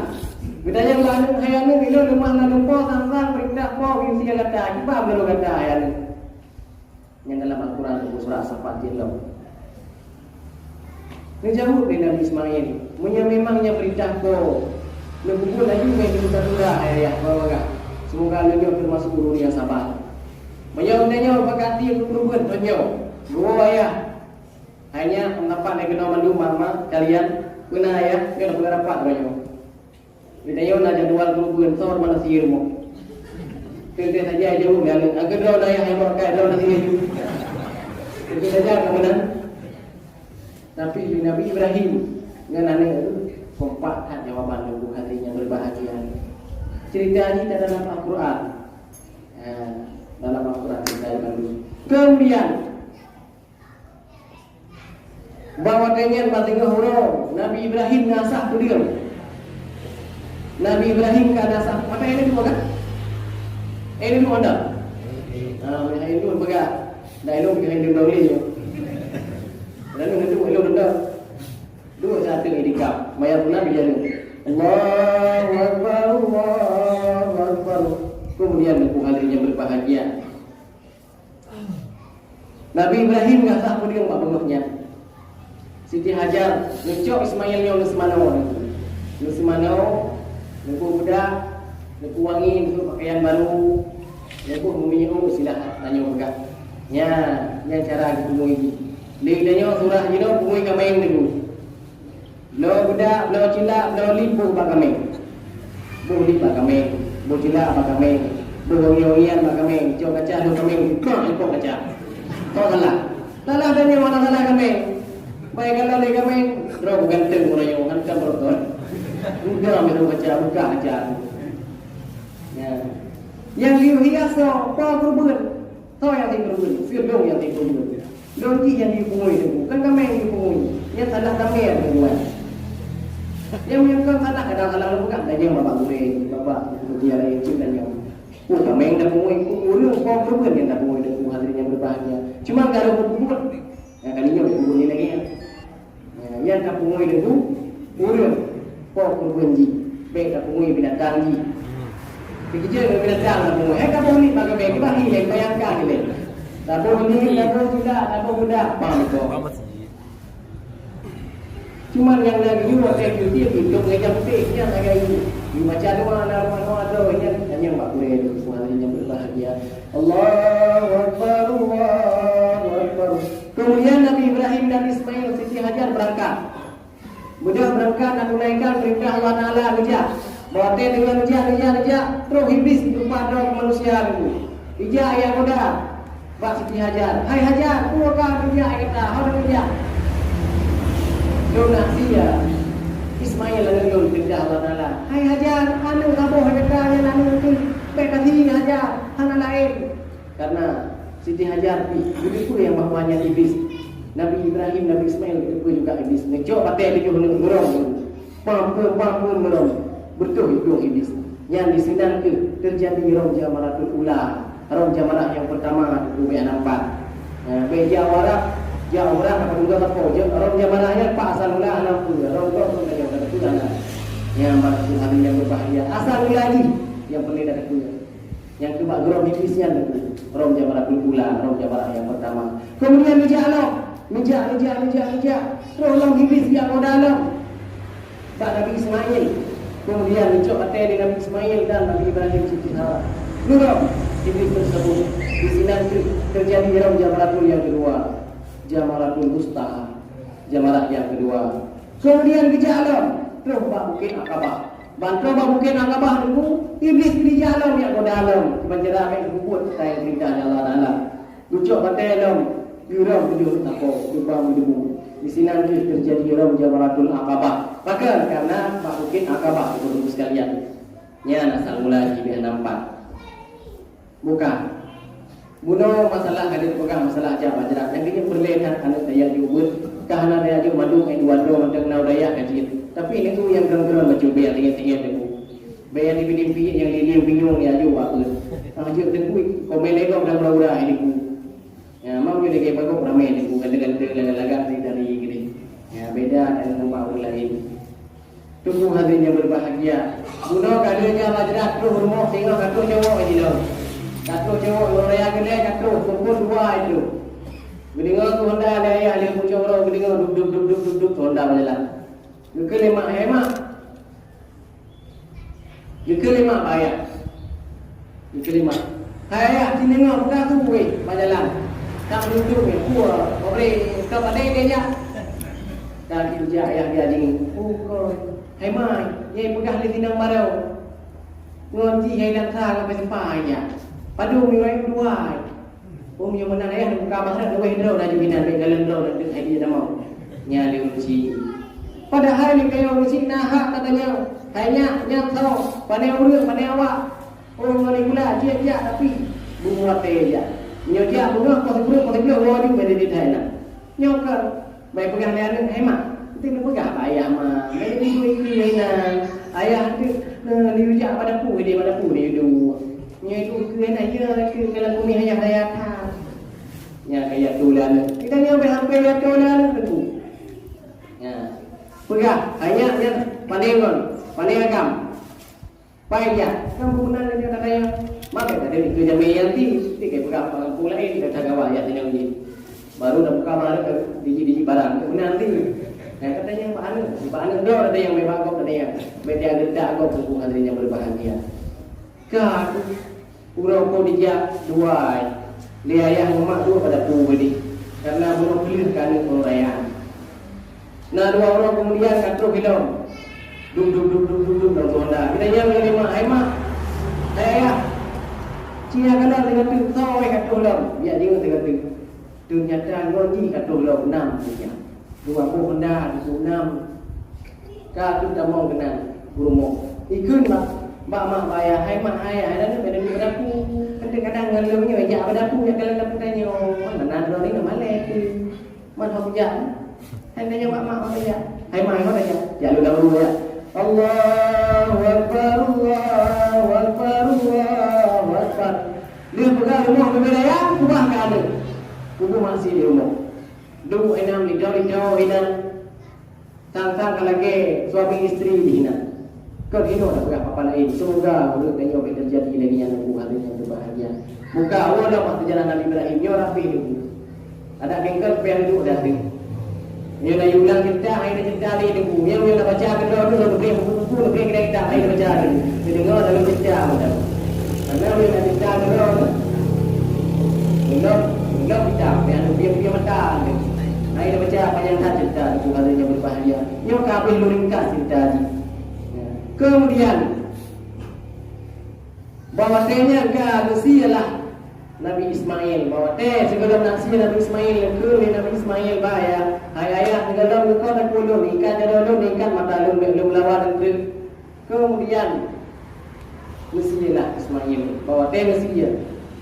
Geutanyoe bak aneuk hai aneuk, ilôn leumah lam lumpoe, sang-sang peurintah Po, bisi gata, kiban meunurot gata hai aneuk. Nyang dalam Al-Quran, buku surat As-Saffat jilid lom. Neujaweueb lé Nabi Ismail, "Meunyoe memang nyan peurintah Po, neupeubuet laju bèk neutunda hai ayah, bagah-bagah. Seumoga lôn nyoe teumasok ureuëng nyang sabar." Meunyoe geutanyoe bak até keu peureubeuen donya, geuwo ayah, hanya pendapat lé keunoe mandum mama kalian, peuna ayah, nyoe peundapat donya. Geutanyoe na jadwal peureubeuen, soe mana sie rumoh. Teuntèe saja jaweueb lé aneuk, "Angka droe na ayah, nyang meukat droe na sie ju." Teuntèe saja ka meunan. Tapi Nabi Ibrahim ngon aneuk kompak that jawaban, Teungku hadirin nyang berbahagia. Cerita jih ka dalam Al-Quran. Ha, dalam Al-Quran cerita Ibrahim. Kemudian, bak watèe nyan bak teungoh uroe, Nabi Ibrahim ngasah peudeueng. Nabi Ibrahim ka ngasah, mata ilôn dua kan? Ilôn dua dah. Ah, ilôn peugah. Dah ilôn peugah ilôn dong lé. Lalu nanti ilôn dah. Dua satu itikaf. Maya pula bijalu. Allahu Akbar, Allahu Akbar. Kemudian, Teungku hadirin yang berbahagia, Nabi Ibrahim gasah peudeueng bak beungoh nyan. Siti Hajar neucok Ismail nyoe leuseumanoe. Leuseumanoe, neupeubedak, neupeuwangi, neupeuet pakaian barô, neupeuet meuminyeuk, silah tanyoe peugah. Nyan, nyan cara geupeungui jih. Lé tanyoe surah jinoe peungui kaméng teungku. Bloe beudak, bloe cilak, bloe lip boh bak kaméng. Boh lip bak kaméng, boh cilak bak kaméng, boh wangi-wangian bak kaméng, cok kaca dua kaméng, kok ikok kaca. Kok salah. Salah dan nyoe mana salah kaméng. Baik kalau lé kaméng, droe ganteng uroe nyoe, hantom rokon. Udah meurunoe kaca, buka kaca. Ya. Nyang hias soe, po keureubeuen. Soe nyang teukeureubeuen? Sidong nyang teukeureubeuen. Lôn jih nyang jipeungui teungku, kan kaméng jipeungui. Nyan salah kaméng nyang buet. Nyang meunyoe kon salah, kadang salah lôn peugah, dan nyoe bapak gurèe, bapak gurèe laén cit dan nyoe. Oh, kaméng tapeungui, ureueng po keureubeuen nyang tapeungui teungku hadirin nyang berbahagia. Cuma kalau peubuet, ya kali nyoe peubuet ni lagèe nyan. Nah, nyan tapeungui teungku, ureueng po keureubeuen jih, bèk tapeungui binatang jih. Dikeujeuet ngon binatang tapeungui. Hai ka boh lip bak kaméng, kiban hi lé, bayangkan ilèe. Taboh lip, taboh cilak, taboh beudak, pam iko. Cuman nyang na geuyue watèe cuti, hidup ngon jam putih, nyan lagèe nyan. Dibaca doa, na doa-doa droe, nyan, nyan bak gurèe teungku hadirin nyang berbahagia. Allahu Akbar, Allahu Akbar. Kemudian Nabi Ibrahim dan Ismail, Siti Hajar berangkat. Beudôh beurangkat dan tunaikan peurintah Allah Taala geujak. Watèe deungon geujak, geujak, geujak, troh Iblis geutumpah droe keu manusia nyoe. Geujak ayah goda bak Siti Hajar. "Hai Hajar, peue ka geujak ayah gata? Ho geujak?" "Lôn na sie, Ismail aneuk lôn," peurintah Allah Taala. "Hai Hajar, aneuk saboh ayah gata nyan aneuk lôn, bèk ka sie Hajar, hana laén." Karena Siti Hajar pih geuteupeue nyang bahwa nyan Iblis. Nabi Ibrahim, Nabi Ismail geuteupeue juga Iblis. Neucok batèe tujoh neuk meurông. Pam, pam, pam, pam, meurông. Beutôi iplueng Iblis. Nyan di sinan kheueh teujadi rhom jamaratul ula. Rhom jamarah nyang peurtama teungku bèk hana pat. Nah, bèk jak u Arab, jak umrah, ka peugah sapo. Jak rhom jamarah nyan pat asal mula hana peue. Rhom gob pun ka jauh, ka teupeue hana. Nyan bak Tuhan nyang berbahagia. Asal mula jih nyang peureulèe ka teupeue. Nyang keu bak geurhom Iblis nyan teungku, rhom jamaratul ula, rhom jamarah nyang peurtama. Keumudian neujak lom, neujak, neujak, neujak, neujak, troh lom Iblis jak goda lom bak Nabi Ismail. Keumudian neucok batèe lé Nabi Ismail dan Nabi Ibrahim Siti Hajar. Lurong Iblih tersebut. Di sinan ter-, terjadi lom jamratul nyang keudua, Jamratul Wusta, jamarat nyang keudua. Kemudian geujak lom troh bak Bukét Aqabah. Ban troh bak Bukét Aqabah Teungku, Iblih geujak lom jak goda lom, kiban cara meubuet peurintah Allah Taala. Geucok batèe lom, geurôm tujoh sapo, geubang meudebu. Di sinan jih terjadi lom Jamratul Aqabah. Pakon? Karena bak Bukét Aqabah, Teungku sekalian. Nyan asal mula jih bèk nampak. Bukan. Bunoe masalah ka dipeugah masalah jak bak jrat. Nyang keuneuk peureulèe that aneuk dayah jeuet beuet. Ka hana dayah jeuet mandum, eh, dua droe mantong na dayah ka jeuet. Tapi neuk nyang kron-kron bacut bèk tinggai-tinggai teungku. Bèk nyang dipidik-pidik nyang liliem pinyueng nyang jeuet bak beuet. Ah, jeuet teungku, komen lé gob dan ura-ura hai teungku. Ya, mam jeuet lagèe bagok ramè teungku, ganteng-ganteng, lagak-lagak, dari-dari gini. Ya, beda dengan tempat ureueng lain. Teungku hadirin yang berbahagia, bunoe ka lheueh jak bak jrat troh rumoh, singoh ka troh cowok jinoe. Ka troh cowok, uroe raya keulhèe ka troh, pukon dua itu. Geudeungoe su Honda lé ayah lé pucok uroe, geudeungoe dub, dub, dub, dub, dub, dub, su Honda bak jalan. Geukheun lé mak, "Hai mak." Geukheun lé mak bak ayah. Geukheun lé mak, "Hai ayah, sinoe peugah su weh bak jalan. Ka meununjuk weh, peue, pabrik, ka padé lé jak." Ka geujak ayah dia jingui. "Oh, kon. Hai mai, nyang peugah lé sinong barô. Ngon jih hai Langsa ngon Peuseupah jak. Padum nyoe dua." Oh, meunyoe meunan ayah, buka bak droe, leweh droe laju inan, bèk galeng droe, laju hai dia tamong. Nyan lé ureueng chik. Padahai lé kayèe ureueng chik na hak ka tanyong. Hai nyak, nyan soe? Pané ureueng, pané awak? Oh, ngon gula, jeuet jak, tapi beumuat tayue jak. Nyoe jak beungoh, poh sikureueng, poh sikureueng, woe jeuet bak didit hai na. Nyoe kon, bèk peugah lé aneuk, "Hai mak, enti neupeugah bak ayah, mak, bèk neujui inan. Ayah enti, eh, neujak bak dapu, idéh bak dapu neujak." Nyoe itu keu aneuk, ya, keu dalam bumi ayah raya that. Nyan ka jatuh lé aneuk. Kita nyoe bèk sampai jatuh lé aneuk teungku. Nyan. Peugah, ayah nyan pané ngon, pané agam. Pai jak, kan meunan lagèe kata nyan. Maka tadi ke jamé nyan ti, ti ke peugah ureueng kampung laén, ka tagawa jak sinong jih. Baru dah buka barang, dijih-dijih barang. Meunan ti. Nah, kata nyan bak aneuk, bak aneuk droe kata nyan, bak gob kata nyan. Bèk dia geutak gob, teungku hadirin yang berbahagia. Ka uroe ko dijak dua ai. Lé ayah ngon mak duek bak dapu bak dih. Karena bunoe keu lheueh ka aneuk uroe raya. Na dua uroe keumudian ka troh ilom. Dum, dum, dum, dum, dum, dum, lom su Honda. Geutanyong lé mak, "Hai mak, hai ayah, ci nyan kalon sigoe teuk, soe weh ka troh lom?" Geujak jingui sigoe teuk. Teunyata ngon jih ka troh lom, nam jih nyan. Dua boh Honda, dua nam. Ka troh tamong keunan u rumoh. Ikheun bak, bak mak bak ayah, "Hai mak, hai ayah, hai aneuk, hai aneuk bak dapu. Kadang-kadang ngon lôn nyoe jak bak dapu, jak kalon dapu tanyoe. Mana na droeneuh malèe tu." Man hok jak. Hai nanya mak, mak, mak jak. Hai mak, mak jak. Jak lôn lam rumoh jak. Allahu Akbar, Allahu Akbar, Allahu Akbar. Lheueh peugah rumoh beubeda ya, kubah ka aneuk. Kubu masih di rumoh. Duek inan, lidong-lidong inan. Sang-sang ka lagèe suami isteri di inan. Kon hinoe tapeugah papa laén. Semoga ureueng tanyoe bèk teujadi lagèe nyan, teungku hadirin yang berbahagia. Buka awai lom masa jalan Nabi Ibrahim, nyoe rapih teungku. Adak bengkel payah duek dati. Nyoe na ulang cerita, hai na cerita lé teungku. Nyoe, nyoe na baca keudroe tu, na geupeugah buku-buku, na geupeugah kitab-kitab, hai na baca lé. Neudeungoe dalam cerita macam. Karena nyoe na cerita keudroe tu. Ulôn, ulôn kitab, payah duek piah-piah mata. Hai na baca panjang that cerita teungku hadirin yang berbahagia. Nyoe ka habéh lôn ringkas cerita jih. Kemudian, bak watèe nyan ka geusie lah Nabi Ismail. Bak watèe sigohlom na sie Nabi Ismail, geukheun lé Nabi Ismail bak ayah, "Hai ayah, sigohlom lôn kon takue lôn, ikat jaroe lôn, ikat mata lôn, bèk lôn meulawan ngon kreueh." Kemudian, geusie lah Ismail. Bak watèe geusie,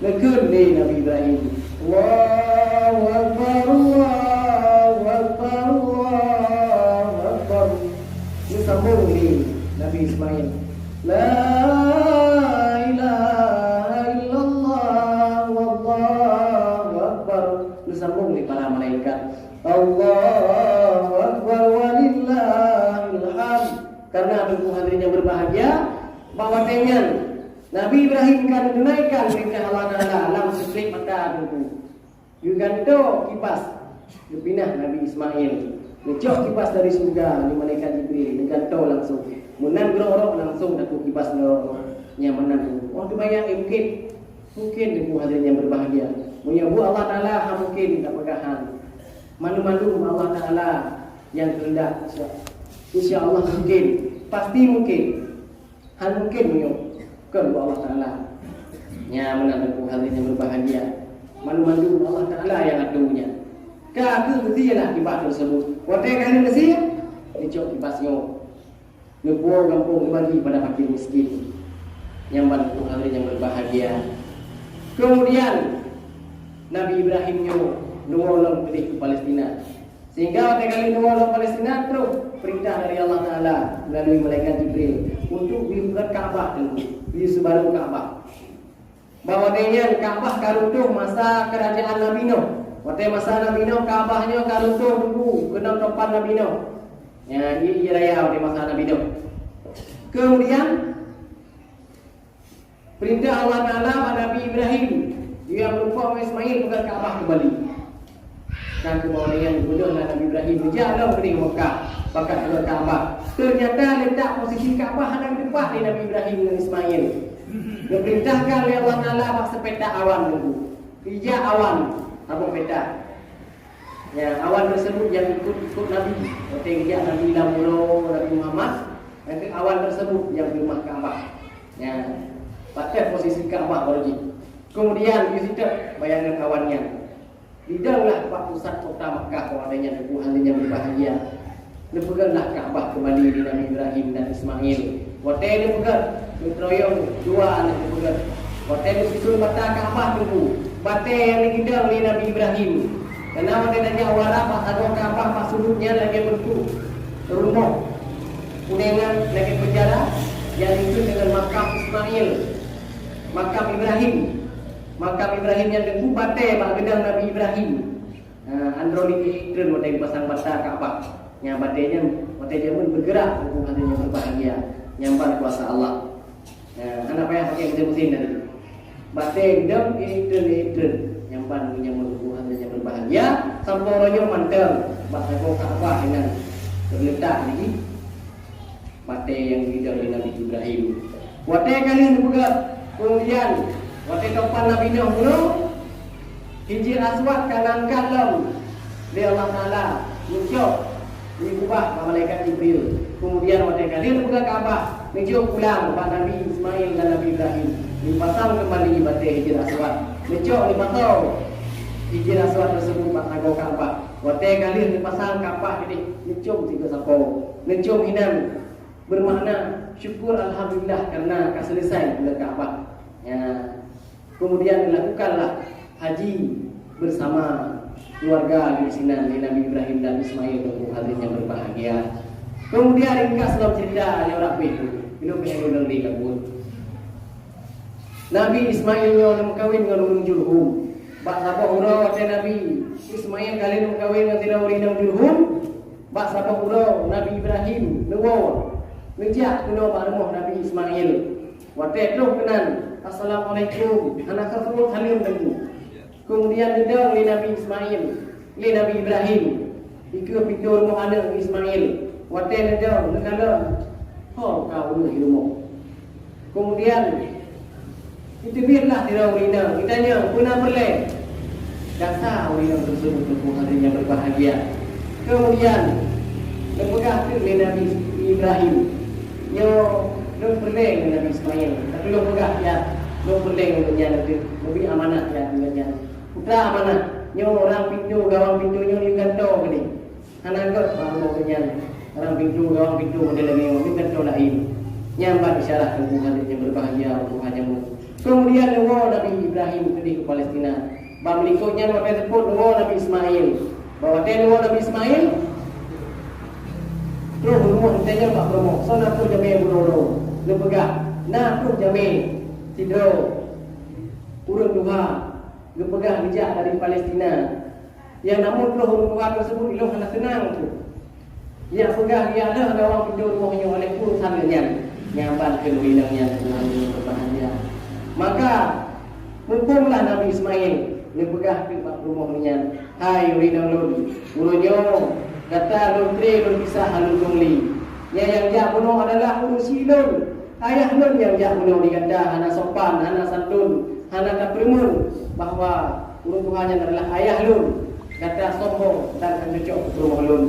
geukheun lé Nabi Ibrahim, "Allahu Akbar, Allahu Akbar, Allahu Akbar." Geusambong lé Nabi Ismail, "La ilaha illallah, wallahu akbar." Geusambong lé para malaikat, "Allahu Akbar, walillahil hamd." Karena teungku hadirin yang berbahagia, bak watèe nyan Nabi Ibrahim ka geutunaikan peurintah Allah Taala lam siklik mata teungku. Geugantoe kipas, geupinah Nabi Ismail. Geucok kipas dari syeuruga lé malaikat Jibril, geugantoe langsung. Meunan geurok-rok langsong takue kibas ngon rok-rok nyang meunan. Oh, teubayang, eh, mungkin, mungkin Teungku hadirin nyang berbahagia. Meunyoe buet Allah Taala, ha, mungkin tapeugah han. Mandum-mandum Allah Taala nyang kehendak. Insya, insya Allah mungkin, pasti mungkin. Han mungkin meunyoe kon buet Allah Taala. Nya meunan Teungku hadirin nyang berbahagia. Mandum-mandum Allah Taala nyang atur nyan. Ka keuh geusie lah kibas tersebut. Watée ka lheueh geusie, dicok kibas nyoe. Neupuwoe gampông, neubagi pada fakir miskin. Nyang ban Teungku hadirin nyang berbahagia. Kemudian, Nabi Ibrahim nyoe neuwoe lom keudeh u Palestina. Sehingga watée ka lheueh neuwoe lom Palestina, troh peurintah dari Allah Taala melalui malaikat Jibril untuk geuyue peugot Ka'bah teungku, geuyue seubarô Ka'bah. Bak watée nyan Ka'bah ka runtoh masa keurajeuen Nabi Nuh. Watée masa Nabi Nuh, Ka'bah nyoe ka runtoh teungku, keunoe teumpat Nabi Nuh. Nya, ie, ie raya watée masa Nabi Nuh. Kemudian, peurintah Allah Taala bak Nabi Ibrahim, nyang meureumpok ngon Ismail, peugot Ka'bah keumbali. Ka keuh bak watée nyan geubeudôh lé Nabi Ibrahim, geujak lom keudeh Mekah, pakat peugot Ka'bah. Teunyata letak posisi Ka'bah hana geuteumpat lé Nabi Ibrahim ngon Ismail. Geupeurintahkan lé Allah Taala bak seupeta awan teungku. Geujak awan, saboh peta. Ya, awan tersebut nyang ikut-ikut Nabi. Watée geujak Nabi lam uroe Nabi Muhammad, maka awan tersebut nyang geumah Ka'bah. Ya, pakat posisi Ka'bah baroe jih. Kemudian, di situ bayangan awan nyan. Didonglah bak pusat kota Makkah, bak watée nyan Teungku hadirin nyang berbahagia. Neupeugotlah Ka'bah keumbali lé Nabi Ibrahim dan Ismail. Watée neupeugot, neuteuruyong dua aneuk neupeugot. Watée neususun bata Ka'bah teungku, batée nyang neugidong lé Nabi Ibrahim. Karena watée tajak u Arab, bak sagoe Ka'bah bak sudut nyan lagée beuntuk rumoh kuningan lagée penjara, nyang dikheun deungon makam Ismail, makam Ibrahim. Makam Ibrahim nyan teungku batée bak geudong Nabi Ibrahim. Ha, androi jih treun watée geupasang bata Ka'bah. Nyang batée nyan watée jameun bergerak, Teungku hadirin nyang berbahagia, nyang ban kuasa Allah. Ha, hana payah pakai mesin-mesin tadi. Batée geudong, treun, treun. Nyang ban jameun, Teungku hadirin nyang berbahagia, sampoe uroe nyoe mantong bak sagoe Ka'bah inan teuletak di batée nyang geubri lé Nabi Ibrahim. Watée ka lheueh neupeugét, keumudian watée teumpat Nabi Nuh bunoe, Hijir Aswad ka geuangkat lom lé Allah Taala, neucok, neuubah bak malaikat Jibril. Keumudian watée ka lheueh neupeugét Ka'bah, neujok pulang bak Nabi Ismail dan Nabi Ibrahim, neupasang keumbali batée Hijir Aswad. Neucok, neupasoe Hijir Aswad teuseubut bak sagoe Ka'bah. Watée ka lheueh neupasang Ka'bah keudeh, neucom sigoe sapo. Neucom inan bermakna syukur alhamdulillah karena ka selesai buleuen Ka'bah. Ya. Kemudian dilakukanlah haji bersama keluarga di sinan lé Nabi Ibrahim dan Ismail, Teungku hadirin nyang berbahagia. Kemudian ringkas lom cerita nyoe rapih tu. Minum minum di kabut. Nabi Ismail nyoe neumeukawen ngon ureuëng Jurhum. Bak saboh uroe watée Nabi Ismail ka lheueh neumeukawen ngon sidroe ureuëng inong Jurhum, bak saboh uroe Nabi Ibrahim neuwoe, neujak keunoe bak rumoh Nabi Ismail. Watée troh keunan, "Assalamualaikum," hana soe seuôt saleuem Teungku. Keumudian geudong lé Nabi Ismail, lé Nabi Ibrahim, dikeue pintoe rumoh aneuëk Ismail. Watée neudong, neukalon, ho ka ureuëng di rumoh. Keumudian, jiteubietlah sidroe ureuëng inong, geutanyong, "Peue na peureulée?" Gata ureuëng inong teuseubut, Teungku hadirin nyang berbahagia. Keumudian, neupeugah teuk lé Nabi Ibrahim, "Nyoe lôn peureulée ngon Nabi Ismail, ka lôn peugah siat, lôn peureulée ngon gobnyan, lôn bri amanah siat ngon gobnyan." Peue amanah? Nyoe rang pintoe, gawang pintoe nyoe lôn gantoe keudeh. Hana gét bak rumoh geuh nyan. Rang pintoe, gawang pintoe model lagée nyoe, lôn gantoe laén. Nyan ban isyarah Teungku hadirin nyang berbahagia, Teungku hadirin. Keumudian neuwoe Nabi Ibrahim keudeh u Palestina. Bak meulikot nyan watée seupôt neuwoe Nabi Ismail. Bak watée neuwoe Nabi Ismail, troh rumoh teunyong bak peurumoh, "Soe na troh jamé bunoe-bunoe?" Neupeugah, "Na troh jamé sidroe ureuëng tuha." Geupeugah geujak dari Palestina. Nyang namun troh ureuëng tuha teuseubut ilong hana seunang tu. Nyang peugah, "Ya Allah, gawang pintoe rumoh nyoe, oleh peue urusan nyan?" Nyan ban keu ureuëng inong nyan, Tuhan nyang berbahagia. Maka, mumpunglah Nabi Ismail neupeugah keu bak rumoh nyan, "Hai ureuëng inong lôn, uroe nyoe gata lôn tré lôn pisah lôn tungli." Nyang, nyang jak bunoe adalah ureueng syik lôn. Ayah lôn nyang jak bunoe di gata hana sopan, hana santun, hana tapeureumeun bahwa ureueng tuha nyan adalah ayah lôn. Gata sombong dan hana cocok keu peurumoh lôn.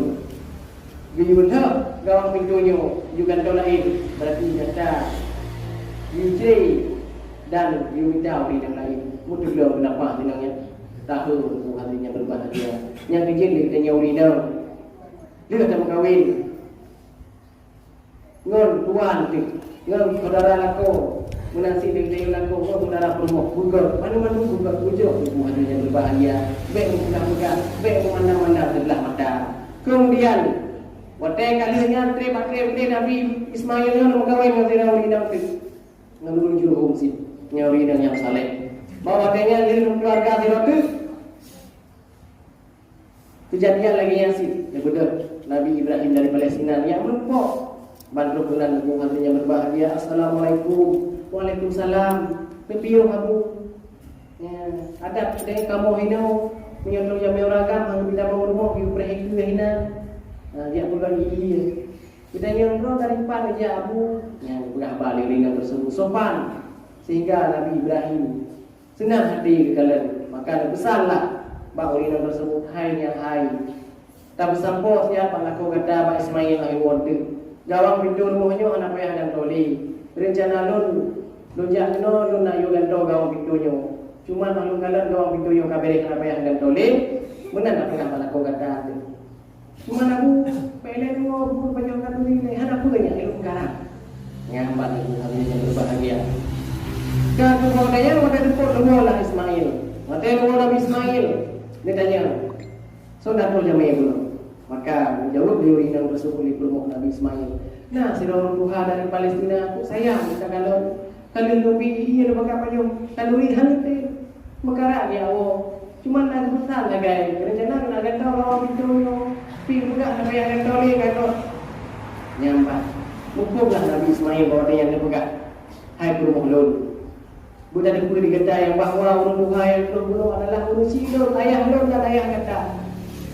Geuyue lheueh gawang pintoe nyoe, yue gantoe laén, berarti gata yue cre dan yue mita ureueng nyang laén. Meuteugah peunapa singoh nyan? Tahu bukan nyang beubahgia. Nyang keujeuet lé tanyoe ureueng inong. Lheueh tameukawen ngon tuan teuh, ngon syedara lakoe, meunan cit lé tanyoe lakoe ngon syedara peurumoh, beugöt, mandum-mandum beugöt, beujroh tuboh ateueh nyang beubahgia. Bèk meupeugah-peugah, bèk meumandang-mandang siblah mata. Keumudian, watèe ka lheueh nyan, trép bak trép, trép Nabi Ismail nyan meukawen ngon sidroe ureueng inong teuh, ngon ureueng Jurhum cit, ngon ureueng inong nyang saleh. Bak watèe nyan lheueh lôn keuluwarga sidroe teuh, keujadian lagèe nyan cit, neubeudôh Nabi Ibrahim dari Palestina nyang meurumpok. Ban troh keunan bunoe hadirin nyang beubahgia, "Assalamualaikum." "Waalaikumsalam." "Neupiôh, Abu." Ya, adat dari kamoe hinoe, meunyoe troh jamèe ureueng agam, hana geupeutamong rumoh, geupeurehe keue hina. Ha, jak peugah gigi. Geutanyong, "Droe dari pat neujak, Abu?" Nyan peugah haba lé ureueng inong tersebut sopan, sehingga Nabi Ibrahim seunang hati geukalon, maka neupeusanlah bak ureueng inong tersebut, "Hai nyan hai, tapeusampoe siat bak lakoe gata bak Ismail lagèe nyoe teuh. Gawang pintoe rumoh nyoe hana payah gantoe lé. Reuncana lôn, lôn jak keunoe lôn nak yue gantoe gawang pintoe nyoe. Cuma óh lôn kalon gawang pintoe nyoe ka beres hana payah gantoe lé, meunan tapeugah bak lakoe gata teuh." Cuma Abu, peureulèe deungoe buet pajoh khanduri lé, hana peue nyan ilôn karab. Nyan ban ibu hadirin nyang berbahagia. Ka keunoe gaya watèe teupot deungoe lah Ismail. Watèe deungoe Nabi Ismail, geutanyong, "Soe na troh jamèe bunoe?" Maka geujaweueb lé ureueng inong tersebut lé peurumoh Nabi Ismail, "Na sidroe ureueng tuha dari Palestina, peuet sayang geukalon." Ka lheueh lôn bi ié lôn peugah pajoh khanduri hana teuh meukarat di awoe. Cuma na geupeusan sagai, reuncana keuneuk gantoe gawang pintoe nyoe, pih peugah hana payah gantoe lé, gantoe. Nyan ban. Muphom lah Nabi Ismail bahwa nyan geupeugah, "Hai peurumoh lôn, beutateupeue di gata nyang bahwa ureueng tuha nyang troh bunoe adalah ureueng syik lôn, ayah lôn dan ayah gata.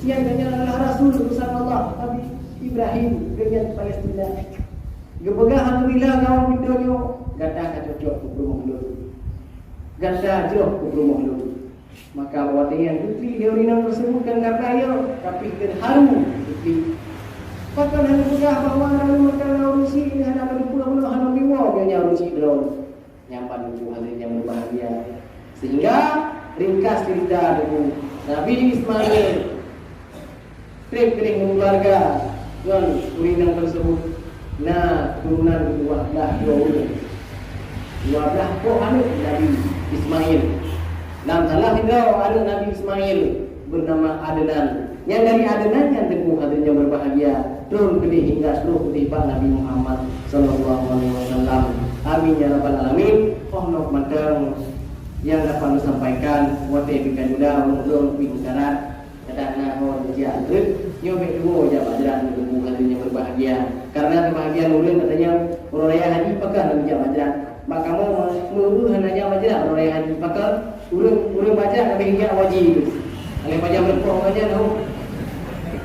Nyan, nyan adalah rasul utusan Allah, Nabi Ibrahim, geuh nyan Palestina." Geupeugah, "Alhamdulillah, gawang pintoe nyoe, gata ka cocok keu peurumoh lôn. Gata jroh keu peurumoh lôn." Maka watèe nyan geuklik lé ureueng inong tersebut, kon karna nyoe, tapi teuharu geuklik. Pakon hana peugah bahwa rayeuk meukawen ureueng syik, hana meuteupeue bunoe, hana meuwoe nyan ureueng syik droe. Nyan ban ibu hadirin nyang berbahagia. Sehingga ringkas cerita dulu, Nabi Ismail trép keudéh meukeuluwarga ngon ureueng inong tersebut na keturunan dua belas droe ureueng. Dua belas boh aneuk Nabi Ismail. Lam salah sidroe aneuk Nabi Ismail bernama Adnan. Nyang dari Adnan nyan teungku hadirin nyang berbahagia, turun keudéh hingga troh keudéh bak Nabi Muhammad sallallahu alaihi wasallam. Amin ya rabbal alamin. Oh nok mantong nyang dapat disampaikan, watèe pih ka juda, ureueng-ureueng pih meukarat, kadang na ho neujak treuk, nyoe bèk tuwoe jak bak jrat, teungku hadirin nyang berbahagia. Karena kebahagiaan ureueng katanya, uroe raya haji pakon neujak bak jrat. Bak kamoe meu-, meu-, hana jak bak jrat uroe raya haji. Pakon ureueng, ureueng bak jrat ka bèk jak haji tu. Alah pajan meureumpok bak jrat tu.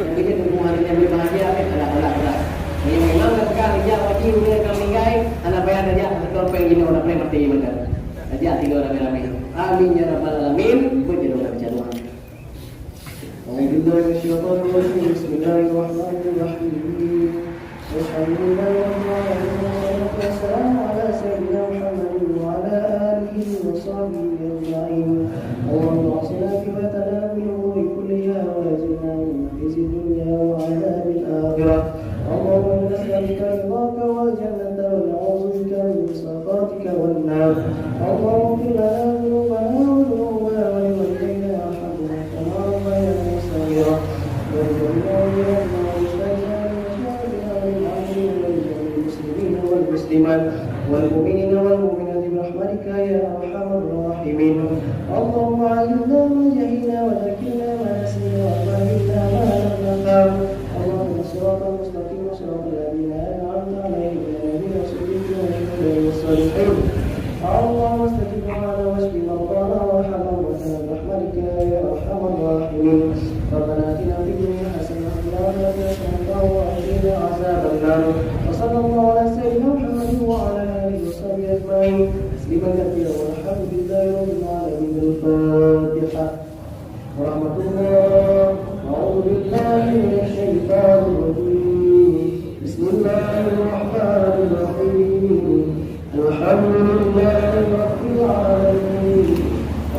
Nyang keuneuk teungku hadirin nyang berbahagia, eh, alah, alah, alah. Nyang memang ka peugah jak haji ureueng ka meuninggai, hana payah tajak seutôt péng jinoe, hana payah maté mantong. Tajak tiga ramé-ramé. Amin ya rabbal alamin. Beujinoe dah bicara. أعوذ بالله من الشيطان الرجيم. بسم الله الرحمن الرحيم. الحمد لله رب العالمين، والصلاة والسلام على سيدنا محمد وعلى آله وصحبه أجمعين. اللهم أحسن عاقبتنا في الأمور كلها وأجرنا من خزي الدنيا وعذاب الآخرة. اللهم إنا نسألك رضاك والجنة ونعوذ بك من سخطك والنار. اللهم اغفر لنا ذنوبنا وذنوب ولوالدينا وارحمهما كما ربيانا صغيرا. وارحمنا وارحمنا وارحمنا ولجميع المسلمين والمسلمات والمؤمنين والمؤمنات برحمتك يا أرحم الراحمين. اللهم علمنا ما جهلنا وذكرنا ما نسينا وفهمنا ما لم نفهم. اللهم الصراط المستقيم صراط الذين أنعمت عليهم من النبيين والصديقين والشهداء والصالحين. اللهم استجب دعاءنا واشف مرضانا وارحم موتانا برحمتك يا أرحم الراحمين. ربنا آتنا في الدنيا حسنة وفي الآخرة حسنة وقنا عذاب النار. والحمد لله رب العالمين. الفاتحة. ورحمة الله. أعوذ بالله من الشيطان الرجيم. بسم الله الرحمن الرحيم. الحمد لله رب العالمين.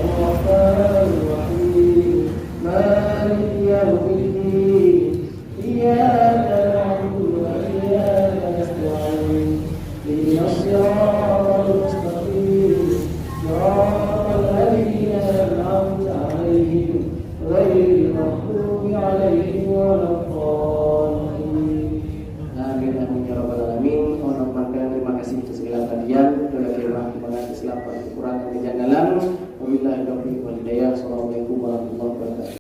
الرحمن الرحيم. مالك يوم الدين. إياك نعبد وإياك نستعين. اهدنا الصراط المستقيم. صراط